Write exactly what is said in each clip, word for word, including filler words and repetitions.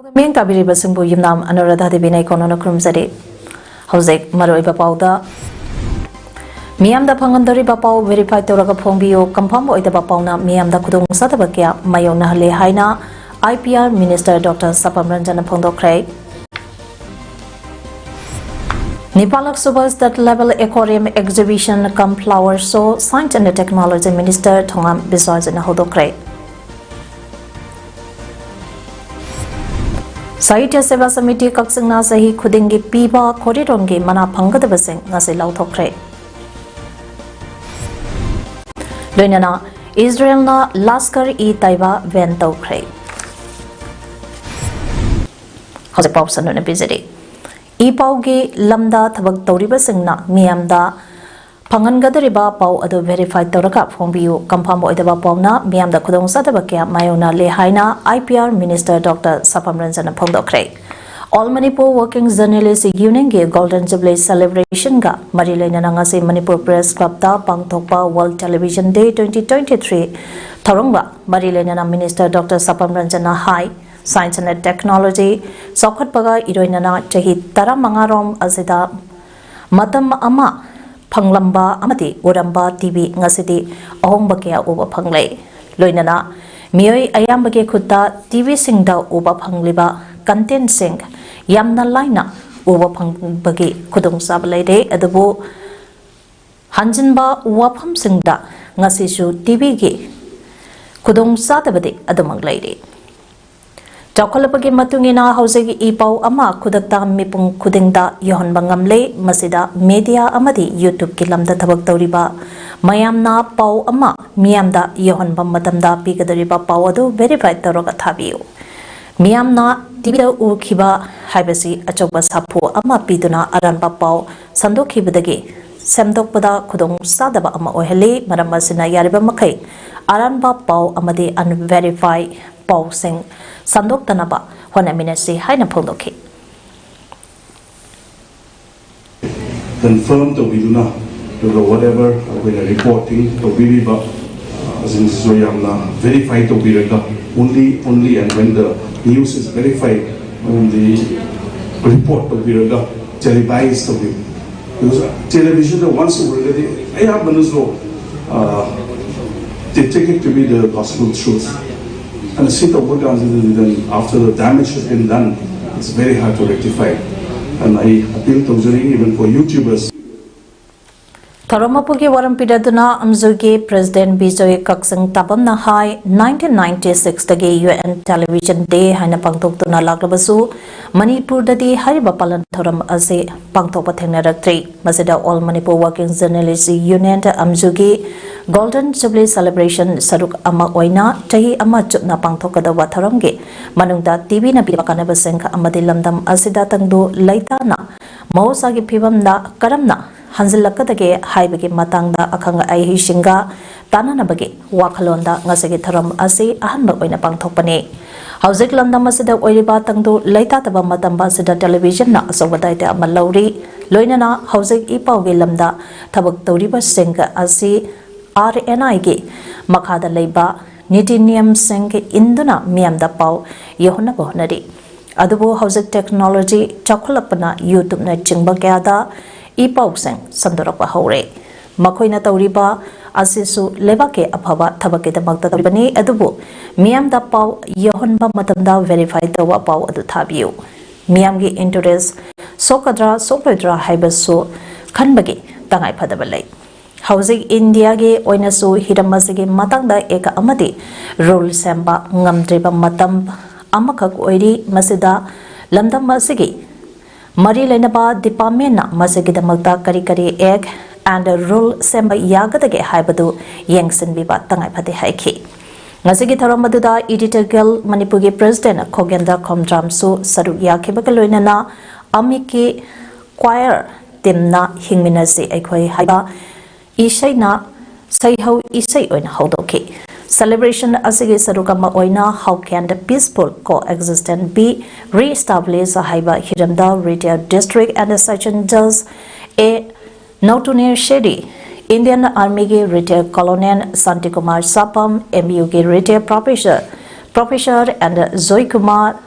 ꯃꯤꯌꯦꯡ ꯇꯥꯕꯤꯔꯤꯕꯁꯤꯡꯕꯨ ꯌꯨꯝꯅꯥꯝ ꯑꯅꯨꯔꯥꯙꯥ ꯗꯦꯕꯤꯅ ꯏꯀꯣꯟꯅꯅ ꯈꯨꯔꯨꯝꯖꯔꯤ꯫ ꯍꯧꯖꯤꯛ ꯃꯔꯨꯑꯣꯏꯕ ꯄꯥꯎꯗ, ꯃꯤꯌꯥꯝꯗ ꯐꯪꯍꯟꯗꯧꯔꯤꯕ ꯄꯥꯎ verify ꯇꯧꯔꯒ ꯐꯣꯡꯕꯤꯌꯨ꯫ Confirm ꯑꯣꯏꯗꯕ ꯄꯥꯎꯅ ꯃꯤꯌꯥꯝꯗ ꯈꯨꯗꯣꯡꯆꯥꯗꯕ ꯀꯌꯥ ꯃꯥꯌꯣꯛꯅꯍꯜꯂꯦ ꯍꯥꯏꯅ I P R Minister Doctor ꯁꯄꯝ ꯔꯟꯖꯟꯅ ꯐꯣꯡꯗꯣꯛꯈ꯭ꯔꯦ꯫ ꯅꯤꯄꯥꯜꯂꯛ ꯁꯨꯕ State Level Aquarium Exhibition cum Flower Show Science and Technology Minister ꯊꯣꯉꯥꯝ ꯕꯤꯁ꯭ꯋꯖꯤꯠꯅ ꯍꯧꯗꯣꯛꯈ꯭ꯔꯦ꯫ ꯁꯥꯍꯤꯇ꯭ꯌ ꯁꯦꯕꯥ ꯁꯃꯤꯇꯤ ꯀꯛꯆꯤꯡꯅ ꯆꯍꯤ ꯈꯨꯗꯤꯡꯒꯤ ꯄꯤꯕ ꯈꯣꯔꯤꯔꯣꯟꯒꯤ ꯃꯅꯥ ꯐꯪꯒꯗꯕꯁꯤꯡ ꯉꯁꯤ ꯂꯥꯎꯊꯣꯛꯈ꯭ꯔꯦ꯫ ꯂꯣꯏꯅꯅ ꯏꯖꯔꯦꯜꯅ ꯂꯁꯀꯔ-ꯏ-ꯇꯥꯏꯕꯥ ban ꯇꯧꯈ꯭ꯔꯦ꯫ ꯍꯧꯖꯤꯛ ꯄꯥꯎ ꯁꯟꯗꯣꯛꯅ ꯄꯤꯖꯔꯤ꯫ ꯏ ꯄꯥꯎꯒꯤ ꯂꯝꯗ ꯊꯕꯛ ꯇꯧꯔꯤꯕꯁꯤꯡꯅ ꯃꯤꯌꯥꯝꯗ ꯐꯪꯍꯟꯒꯗꯧꯔꯤꯕ ꯄꯥꯎ ꯑꯗꯨ verify ꯇꯧꯔꯒ ꯐꯣꯡꯕꯤꯌꯨ꯫ Confirm ꯑꯣꯏꯗꯕ ꯄꯥꯎꯅ ꯃꯤꯌꯥꯝꯗ ꯈꯨꯗꯣꯡꯆꯥꯗꯕ ꯀꯌꯥ ꯃꯥꯌꯣꯛꯅꯍꯜꯂꯦ ꯍꯥꯏꯅ I P R Minister Doctor ꯁꯄꯝ ꯔꯟꯖꯟꯅ ꯐꯣꯡꯗꯣꯛꯈ꯭ꯔꯦ꯫ All Manipur Working Journalist Unionꯒꯤ Golden Jubilee Celebrationꯒ ꯃꯔꯤ ꯂꯩꯅꯅ ꯉꯁꯤ Manipur Press Clubꯇ ꯄꯥꯡꯊꯣꯛꯄ World Television Day twenty twenty-three ꯊꯧꯔꯝꯒ ꯃꯔꯤ ꯂꯩꯅꯅ Minister Doctor ꯁꯄꯝ ꯔꯟꯖꯟꯅ high, Science and Technology ꯆꯥꯎꯈꯠꯄꯒ ꯏꯔꯣꯏꯅꯅ ꯆꯍꯤ ꯇꯔꯥꯃꯉꯥ ꯔꯣꯝ ꯑꯁꯤꯗ ꯃꯇꯝ ꯑꯃ ꯐꯪꯂꯝꯕ ꯑꯃꯗꯤ ꯎꯔꯝꯕ T V ꯉꯁꯤꯗꯤ ꯑꯍꯣꯡꯕ ꯀꯌꯥ ꯎꯕ ꯐꯪꯂꯦ꯫ ꯂꯣꯏꯅꯅ ꯃꯤꯑꯣꯏ ꯑꯌꯥꯝꯕꯒꯤ ꯈꯨꯠꯇ T Vꯁꯤꯡꯗ ꯎꯕ ꯐꯪꯂꯤꯕ contentꯁꯤꯡ ꯌꯥꯝꯅ ꯂꯥꯏꯅ ꯎꯕ ꯐꯪꯕꯒꯤ ꯈꯨꯗꯣꯡꯆꯥꯕ ꯂꯩꯔꯦ꯫ ꯑꯗꯨꯕꯨ ꯍꯟꯖꯤꯟꯕ ꯋꯥꯐꯝꯁꯤꯡꯗ ꯉꯁꯤꯁꯨ T Vꯒꯤ ꯈꯨꯗꯣꯡꯆꯥꯗꯕꯗꯤ ꯑꯗꯨꯃꯛ ꯂꯩꯔꯤ꯫ ꯆꯥꯎꯈꯠꯂꯛꯄꯒꯤ ꯃꯇꯨꯡ ꯏꯟꯅ ꯍꯧꯖꯤꯛ ꯏ ꯄꯥꯎ ꯑꯃ ꯈꯨꯗꯛꯇ ꯃꯤꯄꯨꯝ ꯈꯨꯗꯤꯡꯗ ꯌꯧꯍꯟꯕ ꯉꯝꯂꯦ꯫ ꯃꯁꯤꯗ media ꯑꯃꯗꯤ YouTube-ꯀꯤ ꯂꯝꯗ ꯊꯕꯛ ꯇꯧꯔꯤꯕ ꯃꯌꯥꯝꯅ ꯄꯥꯎ ꯑꯃ ꯃꯤꯌꯥꯝꯗ ꯌꯧꯍꯟꯕ ꯃꯇꯝꯗ ꯄꯤꯒꯗꯧꯔꯤꯕ ꯄꯥꯎ ꯑꯗꯨ verify ꯇꯧꯔꯒ ꯊꯥꯕꯤꯌꯨ꯫ ꯃꯤꯌꯥꯝꯅ ꯇꯤꯚꯤꯗ ꯎꯈꯤꯕ ꯍꯥꯏꯕꯁꯤ ꯑꯆꯧꯕ ꯁꯥꯐꯨ ꯑꯃ ꯄꯤꯗꯨꯅ ꯑꯔꯥꯟꯕ ꯄꯥꯎ ꯁꯟꯗꯣꯛꯈꯤꯕꯗꯒꯤ ꯁꯦꯝꯗꯣꯛꯄꯗ ꯈꯨꯗꯣꯡ ꯆꯥꯗꯕ ꯑꯃ ꯑꯣꯏꯍꯜꯂꯤ꯫ ꯃꯔꯝ ꯑꯁꯤꯅ ꯌꯥꯔꯤꯕ ꯃꯈꯩ ꯑꯔꯥꯟꯕ ꯄꯥꯎ ꯑꯃꯗꯤ unverify ꯄꯥꯎꯁꯤꯡ ꯁꯟꯗꯣꯛꯇꯅꯕ ꯍꯣꯠꯅꯃꯤꯟꯅꯁꯤ ꯍꯥꯏꯅ ꯐꯣꯡꯗꯣꯛꯈꯤ꯫ Confirm ꯇꯧꯕꯤꯗꯨꯅ, ꯑꯗꯨꯒ whatever ꯑꯩꯈꯣꯏꯅ reporting ꯇꯧꯕꯤꯔꯤꯕ, ꯑ, ꯁꯤꯡꯁꯤꯁꯨ ꯌꯥꯝꯅ verify ꯇꯧꯕꯤꯔꯒ, only, only and when the news is verified, ꯃꯔꯝꯗꯤ report ꯇꯧꯕꯤꯔꯒ televise ꯇꯧꯕꯤꯕ꯫ Because television-ꯗ once ꯎꯔꯒꯗꯤ ꯑꯌꯥꯝꯕꯅꯁꯨ, ꯑ, they take it to be the gospel truth. ꯑꯗꯨꯅ ꯁꯤ ꯇꯧꯕ ꯀꯥꯟꯁꯤꯗꯗꯤ, then after the damage has been done, it's very hard to rectify. And I appeal ꯇꯧꯖꯔꯤ, even for YouTubers. ꯊꯧꯔꯝ ꯃꯄꯨꯒꯤ ꯋꯥꯔꯝ ꯄꯤꯔꯗꯨꯅ ꯑꯝꯖꯨꯒꯤ President Bijoy ꯀꯛꯆꯤꯡ ꯇꯥꯕꯝꯅ ꯍꯥꯏ, nineteen ninety six-ꯇꯒꯤ UN Television Day ꯍꯥꯏꯅ ꯄꯥꯡꯊꯣꯛꯇꯨꯅ ꯂꯥꯛꯂꯕꯁꯨ ꯃꯅꯤꯄꯨꯔꯗꯗꯤ ꯍꯥꯏꯔꯤꯕ ꯄꯥꯂꯟ ꯊꯧꯔꯝ ꯑꯁꯤ ꯄꯥꯡꯊꯣꯛꯄ ꯊꯦꯡꯅꯔꯛꯇ꯭ꯔꯤ꯫ ꯃꯁꯤꯗ All Manipur Working Journalist Union, ꯑꯝꯖꯨꯒꯤ Golden Jubilee Celebration ꯁꯔꯨꯛ ꯑꯃ ꯑꯣꯏꯅ ꯆꯍꯤ ꯑꯃ ꯆꯨꯞꯅ ꯄꯥꯡꯊꯣꯛꯀꯗꯧꯕ ꯊꯧꯔꯝꯒꯤ ꯃꯅꯨꯡꯗ ꯇꯤꯚꯤꯅ ꯄꯤꯕ ꯀꯥꯟꯅꯕꯁꯤꯡ ꯑꯃꯗꯤ ꯂꯝꯗꯝ ꯑꯁꯤꯗ ꯇꯪꯗꯨ ꯂꯩꯇꯥꯅ ꯃꯍꯧꯁꯥꯒꯤ ꯐꯤꯕꯝꯗ ꯀꯔꯝꯅ ꯍꯟꯖꯤꯜꯂꯛꯀꯗꯒꯦ ꯍꯥꯏꯕꯒꯤ ꯃꯇꯥꯡꯗ ꯑꯈꯪ ꯑꯍꯩꯁꯤꯡꯒ ꯇꯥꯟꯅꯅꯕꯒꯤ ꯋꯥꯈꯜꯂꯣꯟꯗ ꯉꯁꯤꯒꯤ ꯊꯧꯔꯝ ꯑꯁꯤ ꯑꯍꯥꯟꯕ ꯑꯣꯏꯅ ꯄꯥꯡꯊꯣꯛꯄꯅꯤ꯫ ꯍꯧꯖꯤꯛ ꯂꯝꯗꯝ ꯑꯁꯤꯗ ꯑꯣꯏꯔꯤꯕ ꯇꯪꯗꯨ ꯂꯩꯇꯥꯗꯕ ꯃꯇꯝ ꯑꯁꯤꯗ television-ꯅ ꯑꯆꯧꯕ ꯗꯥꯏꯇ ꯑꯃ ꯂꯧꯔꯤ꯫ ꯂꯣꯏꯅꯅ ꯍꯧꯖꯤꯛ ꯏ ꯄꯥꯎꯒꯤ ꯂꯝꯗ ꯊꯕꯛ ꯇꯧꯔꯤꯕꯁꯤꯡ ꯑꯁꯤ RNI-ꯒꯤ ꯃꯈꯥꯗ ꯂꯩꯕ ꯅꯤꯇꯤ ꯅꯤꯌꯝꯁꯤꯡ ꯏꯟꯗꯨꯅ ꯃꯤꯌꯥꯝꯗ ꯄꯥꯎ ꯌꯧꯍꯟꯅꯕ ꯍꯣꯠꯅꯔꯤ꯫ ꯑꯗꯨꯕꯨ ꯍꯧꯖꯤꯛ technology ꯆꯥꯎꯈꯠꯂꯛꯄꯅ YouTube-ꯅꯆꯤꯡꯕ ꯀꯌꯥꯗ ꯏ ꯄꯥꯎꯁꯤꯡ ꯁꯟꯗꯣꯔꯛꯄ ꯍꯧꯔꯦ꯫ ꯃꯈꯣꯏꯅ ꯇꯧꯔꯤꯕ ꯑꯁꯤꯁꯨ ꯂꯩꯕꯥꯛꯀꯤ ꯑꯐꯕ ꯊꯕꯛꯀꯤꯗꯃꯛꯇ ꯇꯧꯔꯤꯕꯅꯤ, ꯑꯗꯨꯕꯨ ꯃꯤꯌꯥꯝꯗ ꯄꯥꯎ ꯌꯧꯍꯟꯕ ꯃꯇꯝꯗ verify ꯇꯧꯕ ꯄꯥꯎ ꯑꯗꯨ ꯊꯥꯕꯤꯌꯨ꯫ ꯃꯤꯌꯥꯝꯒꯤ interest ꯁꯣꯛꯀꯗ꯭ꯔꯥ ꯁꯣꯛꯂꯣꯏꯗ꯭ꯔꯥ ꯍꯥꯏꯕꯁꯨ ꯈꯟꯕꯒꯤ ꯇꯉꯥꯏꯐꯗꯕ ꯂꯩ꯫ ꯍꯧꯖꯤꯛ ꯏꯟꯗꯤꯌꯥꯒꯤ ꯑꯣꯏꯅꯁꯨ ꯍꯤꯔꯝ ꯑꯁꯤꯒꯤ ꯃꯇꯥꯡꯗ ꯑꯦꯛ ꯑꯃꯗꯤ rule ꯁꯦꯝꯕ ꯉꯝꯗ꯭ꯔꯤꯕ ꯃꯇꯝ ꯑꯃꯈꯛ ꯑꯣꯏꯔꯤ꯫ ꯃꯁꯤꯗ ꯂꯝꯗꯝ ꯑꯁꯤꯒꯤ ꯃꯔꯤ ꯂꯩꯅꯕ departmentꯅ ꯃꯁꯤꯒꯤꯗꯃꯛꯇ ꯀꯔꯤ ꯀꯔꯤ act and rule ꯁꯦꯝꯕ ꯌꯥꯒꯗꯒꯦ ꯍꯥꯏꯕꯗꯨ ꯌꯦꯡꯁꯤꯟꯕꯤꯕ ꯇꯉꯥꯏ ꯐꯗꯦ ꯍꯥꯏꯈꯤ꯫ ꯉꯁꯤꯒꯤ ꯊꯧꯔꯝ ꯑꯗꯨꯗ Editor Guild ꯃꯅꯤꯄꯨꯔꯒꯤ President ꯈꯣꯒꯦꯟꯗ꯭ꯔ ꯈꯣꯝꯗ꯭ꯔꯥꯝꯁꯨ ꯁꯔꯨꯛ ꯌꯥꯈꯤꯕꯒ ꯂꯣꯏꯅꯅ ꯑꯃꯤꯀꯤ choir teamꯅ ꯍꯤꯡꯃꯤꯟꯅꯁꯤ ꯑꯩꯈꯣꯏ ꯍꯥꯏꯕ ꯏꯁꯩꯅ ꯁꯩꯍꯧ ꯏꯁꯩ ꯑꯣꯏꯅ ꯍꯧꯗꯣꯛꯈꯤ꯫ Celebration ꯑꯁꯤꯒꯤ ꯁꯔꯨꯛ ꯑꯃ ꯑꯣꯏꯅ How can the peaceful coexistence be reestablished ꯍꯥꯏꯕ ꯍꯤꯔꯝꯗ Retired District and Session Judge A Nautune Shetty, Indian Armyꯒꯤ Retired Colonel Santikumar Sapam, MUꯒꯤ Retired Professor, Professor and Joy Kumar,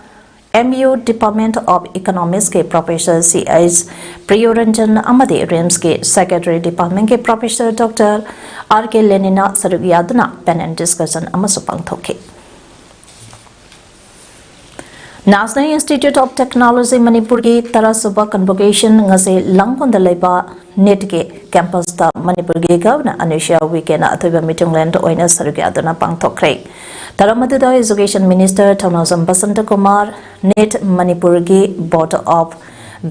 MU Department of Economicsꯀꯤ Professor C H Priyoranjan ꯑꯃꯗꯤ RIMSꯀꯤ Secretary Departmentꯀꯤ Professor Doctor R K Lenina ꯁꯔꯨꯛ ꯌꯥꯗꯨꯅ panel discussion ꯑꯃꯁꯨ ꯄꯥꯡꯊꯣꯛꯈꯤ꯫ National Institute of Technology ꯃꯅꯤꯄꯨꯔꯒꯤ ꯇꯔꯥꯁꯨꯕ convocation ꯉꯁꯤ ꯂꯥꯡꯒꯣꯜꯗ ꯂꯩꯕ NITꯀꯤ campusꯇ ꯃꯅꯤꯄꯨꯔꯒꯤ Governor ꯑꯅꯨꯁꯨꯏꯌꯥ ꯎꯏꯀꯦꯅ ꯑꯊꯣꯏꯕ ꯃꯤꯇꯨꯡꯂꯦꯟ ꯑꯣꯏꯅ ꯁꯔꯨꯛ ꯌꯥꯗꯨꯅ ꯄꯥꯡꯊꯣꯛꯈ꯭ꯔꯦ꯫ ꯊꯧꯔꯝ ꯑꯗꯨꯗ Education Minister ꯊꯧꯅꯥꯎꯖꯝ ꯕꯁꯟꯇ ꯀꯨꯃꯥꯔ, NIT ꯃꯅꯤꯄꯨꯔꯒꯤ Board of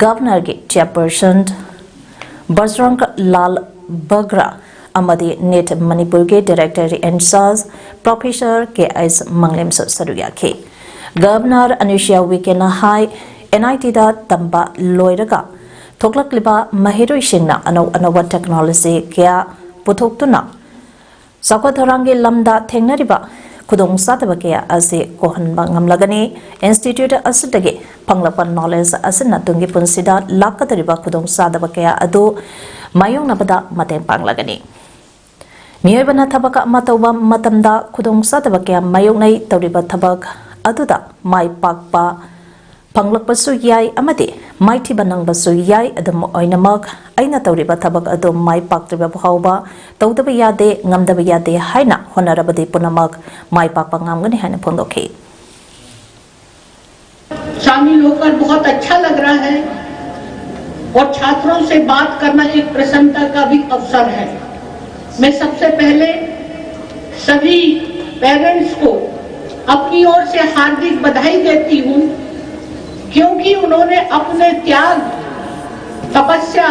Governorꯒꯤ Chairperson ꯕꯖꯔꯪ ꯂꯥꯜ ꯕꯒ꯭ꯔꯥ ꯑꯃꯗꯤ NIT ꯃꯅꯤꯄꯨꯔꯒꯤ Director in Charge Professor K H ꯃꯪꯂꯦꯝꯁꯨ ꯁꯔꯨꯛ ꯌꯥꯈꯤ꯫ Governor ꯑꯅꯨꯁꯨꯏꯌꯥ ꯎꯏꯀꯦꯅ ꯍꯥꯏ, NITꯗ ꯇꯝꯕ ꯂꯣꯏꯔꯒ ꯊꯣꯛꯂꯛꯂꯤꯕ ꯃꯍꯩꯔꯣꯏꯁꯤꯡꯅ ꯑꯅꯧ ꯑꯅꯧꯕ technology ꯀꯌꯥ ꯄꯨꯊꯣꯛꯇꯨꯅ ꯆꯥꯎꯈꯠ ꯊꯧꯔꯥꯡꯒꯤ ꯂꯝꯗ ꯊꯦꯡꯅꯔꯤꯕ ꯈꯨꯗꯣꯡꯆꯥꯗꯕ ꯀꯌꯥ ꯑꯁꯤ ꯀꯣꯛꯍꯟꯕ ꯉꯝꯂꯒꯅꯤ꯫ Institute ꯑꯁꯤꯗꯒꯤ ꯐꯪꯂꯛꯄ knowledge ꯑꯁꯤꯅ ꯇꯨꯡꯒꯤ ꯄꯨꯟꯁꯤꯗ ꯂꯥꯛꯀꯗꯧꯔꯤꯕ ꯈꯨꯗꯣꯡꯆꯥꯗꯕ ꯀꯌꯥ ꯑꯗꯨ ꯃꯥꯌꯣꯛꯅꯕꯗ ꯃꯇꯦꯡ ꯄꯥꯡꯂꯒꯅꯤ꯫ ꯃꯤꯑꯣꯏꯕꯅ ꯊꯕꯛ ꯑꯃ ꯇꯧꯕ ꯃꯇꯝꯗ ꯈꯨꯗꯣꯡꯆꯥꯗꯕ ꯀꯌꯥ ꯃꯥꯌꯣꯛꯅꯩ꯫ ꯇꯧꯔꯤꯕ ꯊꯕꯛ ꯑꯗꯨꯗ ꯃꯥꯏ ꯄꯥꯛꯄ ꯐꯪꯂꯛꯄꯁꯨ ꯌꯥꯏ ꯑꯃꯗꯤ ꯃꯥꯏꯊꯤꯕ ꯅꯪꯕꯁꯨ ꯌꯥꯏ꯫ ꯑꯗꯨꯝ ꯑꯣꯏꯅꯃꯛ, ꯑꯩꯅ ꯇꯧꯔꯤꯕ ꯊꯕꯛ ꯑꯗꯨ ꯃꯥꯏ ꯄꯥꯛꯇ꯭ꯔꯤꯕ ꯐꯥꯎꯕ ꯇꯧꯗꯕ ꯌꯥꯗꯦ, ꯉꯝꯗꯕ ꯌꯥꯗꯦ ꯍꯥꯏꯅ ꯍꯣꯠꯅꯔꯕꯗꯤ ꯄꯨꯝꯅꯃꯛ ꯃꯥꯏ ꯄꯥꯛꯄ ꯉꯝꯒꯅꯤ ꯍꯥꯏꯅ ꯐꯣꯡꯗꯣꯛꯈꯤ꯫ शामिल होकर बहुत अच्छा लग रहा है और छात्रों से बात करना एक प्रसन्नता का भी अवसर है। मैं सबसे पहले सभी पेरेंट्स को अपनी ओर से हार्दिक बधाई देती हूँ, क्योंकि उन्होंने अपने त्याग, तपस्या,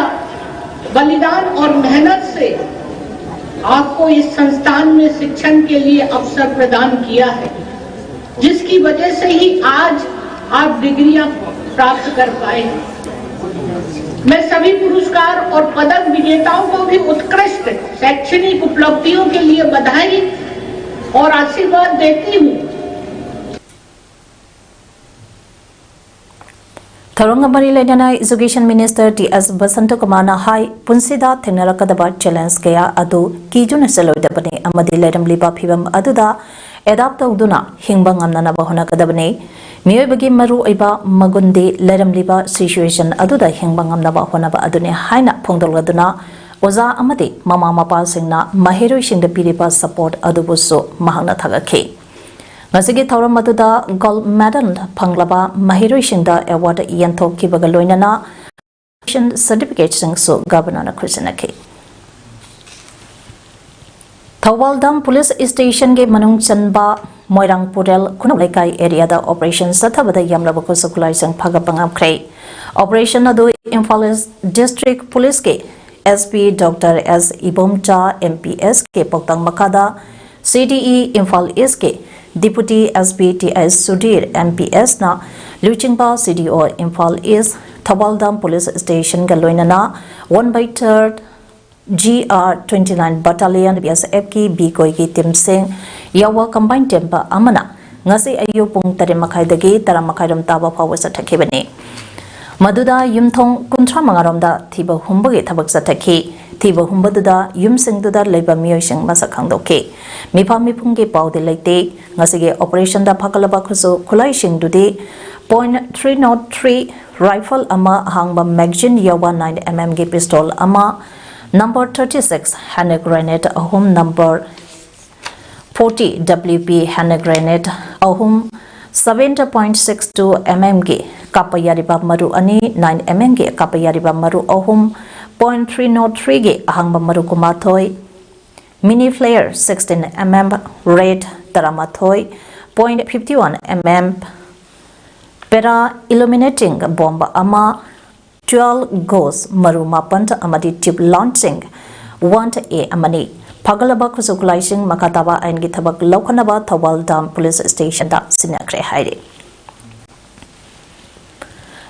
बलिदान और मेहनत से आपको इस संस्थान में शिक्षण के लिए अवसर प्रदान किया है, जिसकी वजह से ही आज आप डिग्रियां प्राप्त कर पाए हैं। मैं सभी पुरस्कार और पदक विजेताओं को भी उत्कृष्ट शैक्षणिक उपलब्धियों के लिए बधाई और आशीर्वाद देती हूँ। ꯊꯧꯔꯝꯒ ꯃꯔꯤ ꯂꯩꯅꯅ Education Minister T S Basanta ꯀꯨꯃꯥꯔꯅ ꯍꯥꯏ, ꯄꯨꯟꯁꯤꯗ ꯊꯦꯡꯅꯔꯛꯀꯗꯕ challenge ꯀꯌꯥ ꯑꯗꯨ ꯀꯤꯗꯨꯅ ꯆꯠꯂꯣꯏꯗꯕꯅꯤ ꯑꯃꯗꯤ ꯂꯩꯔꯝꯂꯤꯕ ꯐꯤꯚꯝ ꯑꯗꯨꯗ adapt ꯇꯧꯗꯨꯅ ꯍꯤꯡꯕ ꯉꯝꯅꯅꯕ ꯍꯣꯠꯅꯒꯗꯕꯅꯤ꯫ ꯃꯤꯑꯣꯏꯕꯒꯤ ꯃꯔꯨꯑꯣꯏꯕ ꯃꯒꯨꯟꯗꯤ ꯂꯩꯔꯝꯂꯤꯕ situation ꯑꯗꯨꯗ ꯍꯤꯡꯕ ꯉꯝꯅꯕ ꯍꯣꯠꯅꯕ ꯑꯗꯨꯅꯤ ꯍꯥꯏꯅ ꯐꯣꯡꯗꯣꯛꯂꯗꯨꯅ, ꯑꯣꯖꯥ ꯑꯃꯗꯤ ꯃꯃꯥ ꯃꯄꯥꯁꯤꯡꯅ ꯃꯍꯩꯔꯣꯏꯁꯤꯡꯗ ꯄꯤꯔꯤꯕ support ꯑꯗꯨꯕꯨꯁꯨ ꯃꯍꯥꯛꯅ ꯊꯥꯒꯠꯈꯤ꯫ ꯉꯁꯤꯒꯤ ꯊꯧꯔꯝ ꯑꯗꯨꯗ gold medal ꯐꯪꯂꯕ ꯃꯍꯩꯔꯣꯏꯁꯤꯡꯗ award ꯌꯦꯟꯊꯣꯛꯈꯤꯕꯒ ꯂꯣꯏꯅꯅ certificate ꯁꯤꯡꯁꯨ Governor ꯅ ꯈꯨꯠꯁꯤꯟꯅꯈꯤ꯫ ꯊꯧꯕꯥꯜ ꯗꯥꯝ police station ꯒꯤ ꯃꯅꯨꯡ ꯆꯟꯕ ꯃꯣꯏꯔꯥꯡ ꯄꯨꯔꯦꯜ ꯈꯨꯅꯧ ꯂꯩꯀꯥꯏ area ꯗ operation ꯆꯠꯊꯕꯗ ꯌꯥꯝꯂꯕ ꯈꯨꯠꯁꯨ ꯈꯨꯠꯂꯥꯏꯁꯤꯡ ꯐꯥꯒꯠꯄ ꯉꯝꯈ꯭ꯔꯦ꯫ Operation ꯑꯗꯨ ꯏꯝꯐꯥꯜ East District Police ꯀꯤ S P Doctor S Ibomcha, M P S ꯀꯤ ꯄꯥꯎꯇꯥꯛ ꯃꯈꯥꯗ C D E Imphal East ꯀꯤ Deputy S P T I Sudhir, M P S ꯅ ꯂꯨꯆꯤꯡꯕ C D O Imphal East, Thoubal dam police station ꯒ ꯂꯣꯏꯅꯅ one by third G R twenty nine Battalion B S F ꯀꯤ B ꯀꯣꯏꯒꯤ team ꯁꯤꯡ ꯌꯥꯎꯕ combined team ꯑꯃꯅ ꯉꯁꯤ ꯑꯌꯨꯛ ꯄꯨꯡ ꯇꯔꯦꯠ ꯃꯈꯥꯏꯗꯒꯤ ꯇꯔꯥ ꯃꯈꯥꯏꯔꯣꯝ ꯇꯥꯕ ꯐꯥꯎꯕ ꯆꯠꯊꯈꯤꯕꯅꯤ꯫ ꯃꯗꯨꯗ ꯌꯨꯝꯊꯣꯡ ꯀꯨꯟꯊ꯭ꯔꯥ ꯃꯉꯥ ꯔꯣꯝꯗ ꯊꯤꯕ ꯍꯨꯝꯕꯒꯤ ꯊꯕꯛ ꯆꯠꯊꯈꯤ꯫ ꯊꯤꯕ ꯍꯨꯝꯕꯗꯨꯗ ꯌꯨꯝꯁꯤꯡꯗꯨꯗ ꯂꯩꯕ ꯃꯤꯑꯣꯏꯁꯤꯡ ꯃꯁꯛ ꯈꯪꯗꯣꯛꯈꯤ꯫ ꯃꯤꯐꯝ ꯃꯤꯄꯨꯝꯒꯤ ꯄꯥꯎꯗꯤ ꯂꯩꯇꯦ꯫ ꯉꯁꯤꯒꯤ operation ꯗ ꯐꯥꯒꯠꯂꯕ ꯈꯨꯠꯁꯨ ꯈꯨꯠꯂꯥꯏꯁꯤꯡꯗꯨꯗꯤ point three not three rifle ꯑꯃ, ꯑꯍꯥꯡꯕ magazine ꯌꯥꯎꯕ nine M M ꯒꯤ pistol ꯑꯃ, number thirty six hand grenade ꯑꯍꯨꯝ, number forty W P hand grenade ꯑꯍꯨꯝ, seven point six two M M ꯒꯤ ꯀꯥꯞꯄ ꯌꯥꯔꯤꯕ ꯃꯔꯨ ꯑꯅꯤ, nine M M ꯒꯤ ꯀꯥꯞꯄ ꯌꯥꯔꯤꯕ ꯃꯔꯨ ꯑꯍꯨꯝ, point three not three ꯒꯤ ꯑꯍꯥꯡꯕ ꯃꯔꯨ ꯀꯨꯟꯃꯥꯊꯣꯏ, mini flare sixteen M M, red ꯇꯔꯥꯃꯥꯊꯣꯏ, point fifty one mm para illuminating bomb ꯑꯃ, twelve gauge ꯃꯔꯨ ꯃꯥꯄꯟ ꯑꯃꯗꯤ tube launching one A ꯑꯃꯅꯤ꯫ ꯐꯥꯒꯠꯂꯕ ꯈꯨꯠꯁꯨ ꯈꯨꯠꯂꯥꯏꯁꯤꯡ ꯃꯈꯥ ꯇꯥꯕ ꯑꯥꯏꯟꯒꯤ ꯊꯕꯛ ꯂꯧꯈꯠꯅꯕ ꯊꯧꯕꯥꯜ town police stationꯗ ꯁꯤꯟꯅꯈ꯭ꯔꯦ ꯍꯥꯏꯔꯤ꯫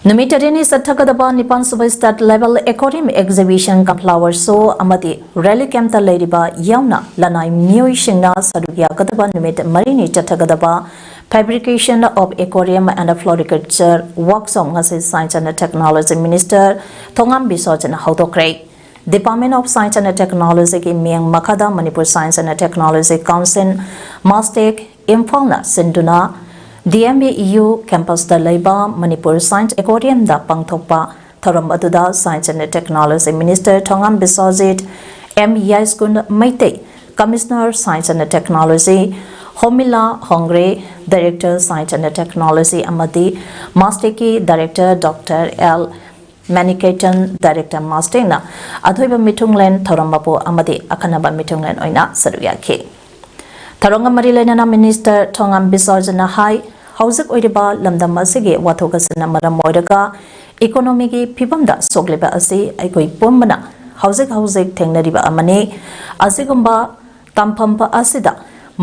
ꯅꯨꯃꯤꯠ ꯇꯔꯦꯠꯅꯤ ꯆꯠꯊꯒꯗꯕ ꯅꯤꯄꯥꯟ ꯁꯨꯕ State Level Aquarium Exhibition cum Flower Show ꯑꯃꯗꯤ Rally Campꯇ ꯂꯩꯔꯤꯕ ꯌꯥꯎꯅ ꯂꯅꯥꯏ ꯃꯤꯑꯣꯏꯁꯤꯡꯅ ꯁꯔꯨꯛ ꯌꯥꯒꯗꯕ ꯅꯨꯃꯤꯠ ꯃꯔꯤꯅꯤ ꯆꯠꯊꯒꯗꯕ Fabrication of Aquarium and Floriculture Workshop ꯉꯁꯤ Science and Technology Minister Thongam ꯕꯤꯁꯣꯖꯅ ꯍꯧꯗꯣꯛꯈ꯭ꯔꯦ꯫ Department of Science and Technologyꯒꯤ ꯃꯤꯠꯌꯦꯡ ꯃꯈꯥꯗ Manipur Science and Technology Council, MASTEC, ꯏꯝꯐꯥꯜꯅ ꯁꯤꯟꯗꯨꯅ D M B U campusꯇ ꯂꯩꯕ Manipur Science Aquariumꯗ ꯄꯥꯡꯊꯣꯛꯄ ꯊꯧꯔꯝ ꯑꯗꯨꯗ Science and Technology Minister Thongam Biswajit, M ꯌꯥꯏꯁ꯭ꯀꯨꯟ Meitei, Commissioner Science and Technology ꯍꯣꯃꯤꯂꯥ ꯍꯣꯡꯒ꯭ꯔꯦ, Director Science and Technology ꯑꯃꯗꯤ MASTECꯀꯤ Director Doctor L ꯃꯦꯅꯤꯀꯦꯇꯟ, Director MASTECꯅ ꯑꯊꯣꯏꯕ ꯃꯤꯊꯨꯡꯂꯦꯟ ꯊꯧꯔꯝ ꯃꯄꯨ ꯑꯃꯗꯤ ꯑꯈꯟꯅꯕ ꯃꯤꯊꯨꯡꯂꯦꯟ ꯑꯣꯏꯅ ꯁꯔꯨꯛ ꯌꯥꯈꯤ꯫ ꯊꯧꯔꯝꯒ ꯃꯔꯤ ꯂꯩꯅꯅ Minister ꯊꯣꯉꯥꯝ ꯕꯤꯁ꯭ꯋꯖꯤꯠꯅ ꯍꯥꯏ, ꯍꯧꯖꯤꯛ ꯑꯣꯏꯔꯤꯕ ꯂꯝꯗꯝ ꯑꯁꯤꯒꯤ ꯋꯥꯊꯣꯛ ꯑꯁꯤꯅ ꯃꯔꯝ ꯑꯣꯏꯔꯒ economyꯒꯤ ꯐꯤꯕꯝꯗ ꯁꯣꯛꯂꯤꯕ ꯑꯁꯤ ꯑꯩꯈꯣꯏ ꯄꯨꯝꯕꯅ ꯍꯧꯖꯤꯛ ꯍꯧꯖꯤꯛ ꯊꯦꯡꯅꯔꯤꯕ ꯑꯃꯅꯤ꯫ ꯑꯁꯤꯒꯨꯝꯕ ꯇꯝꯐꯝ ꯑꯁꯤꯗ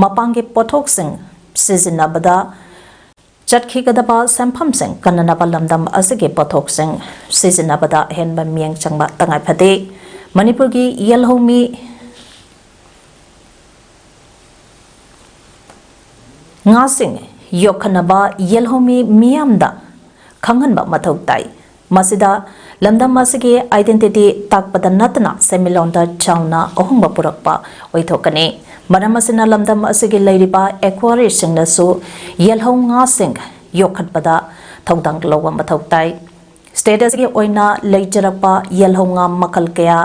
ꯃꯄꯥꯟꯒꯤ ꯄꯣꯠꯊꯣꯛꯁꯤꯡ ꯁꯤꯖꯤꯟꯅꯕꯗ ꯆꯠꯈꯤꯒꯗꯕ ꯁꯦꯟꯐꯝꯁꯤꯡ ꯀꯟꯅꯅꯕ ꯂꯝꯗꯝ ꯑꯁꯤꯒꯤ ꯄꯣꯠꯊꯣꯛꯁꯤꯡ ꯁꯤꯖꯤꯟꯅꯕꯗ ꯑꯍꯦꯟꯕ ꯃꯤꯠꯌꯦꯡ ꯆꯪꯕ ꯇꯉꯥꯏ ꯐꯗꯦ꯫ ꯃꯅꯤꯄꯨꯔꯒꯤ ꯌꯦꯜꯍꯧꯃꯤ ꯉꯥꯁꯤꯡ ꯌꯣꯛꯈꯠꯅꯕ ꯌꯦꯜꯍꯧꯃꯤ ꯃꯤꯌꯥꯝꯗ ꯈꯪꯍꯟꯕ ꯃꯊꯧ ꯇꯥꯏ꯫ ꯃꯁꯤꯗ ꯂꯝꯗꯝ ꯑꯁꯤꯒꯤ identity ꯇꯥꯛꯄꯗ ꯅꯠꯇꯅ ꯁꯦꯟꯃꯤꯠꯂꯣꯟꯗ ꯆꯥꯎꯅ ꯑꯍꯣꯡꯕ ꯄꯨꯔꯛꯄ ꯑꯣꯏꯊꯣꯛꯀꯅꯤ꯫ ꯃꯔꯝ ꯑꯁꯤꯅ ꯂꯝꯗꯝ ꯑꯁꯤꯒꯤ ꯂꯩꯔꯤꯕ aquariumꯁꯤꯡꯅꯁꯨ ꯌꯦꯜꯍꯧ ꯉꯥꯁꯤꯡ ꯌꯣꯛꯈꯠꯄꯗ ꯊꯧꯗꯥꯡ ꯂꯧꯕ ꯃꯊꯧ ꯇꯥꯏ꯫ State ꯑꯁꯤꯒꯤ ꯑꯣꯏꯅ ꯂꯩꯖꯔꯛꯄ ꯌꯦꯜꯍꯧ ꯉꯥ ꯃꯈꯜ ꯀꯌꯥ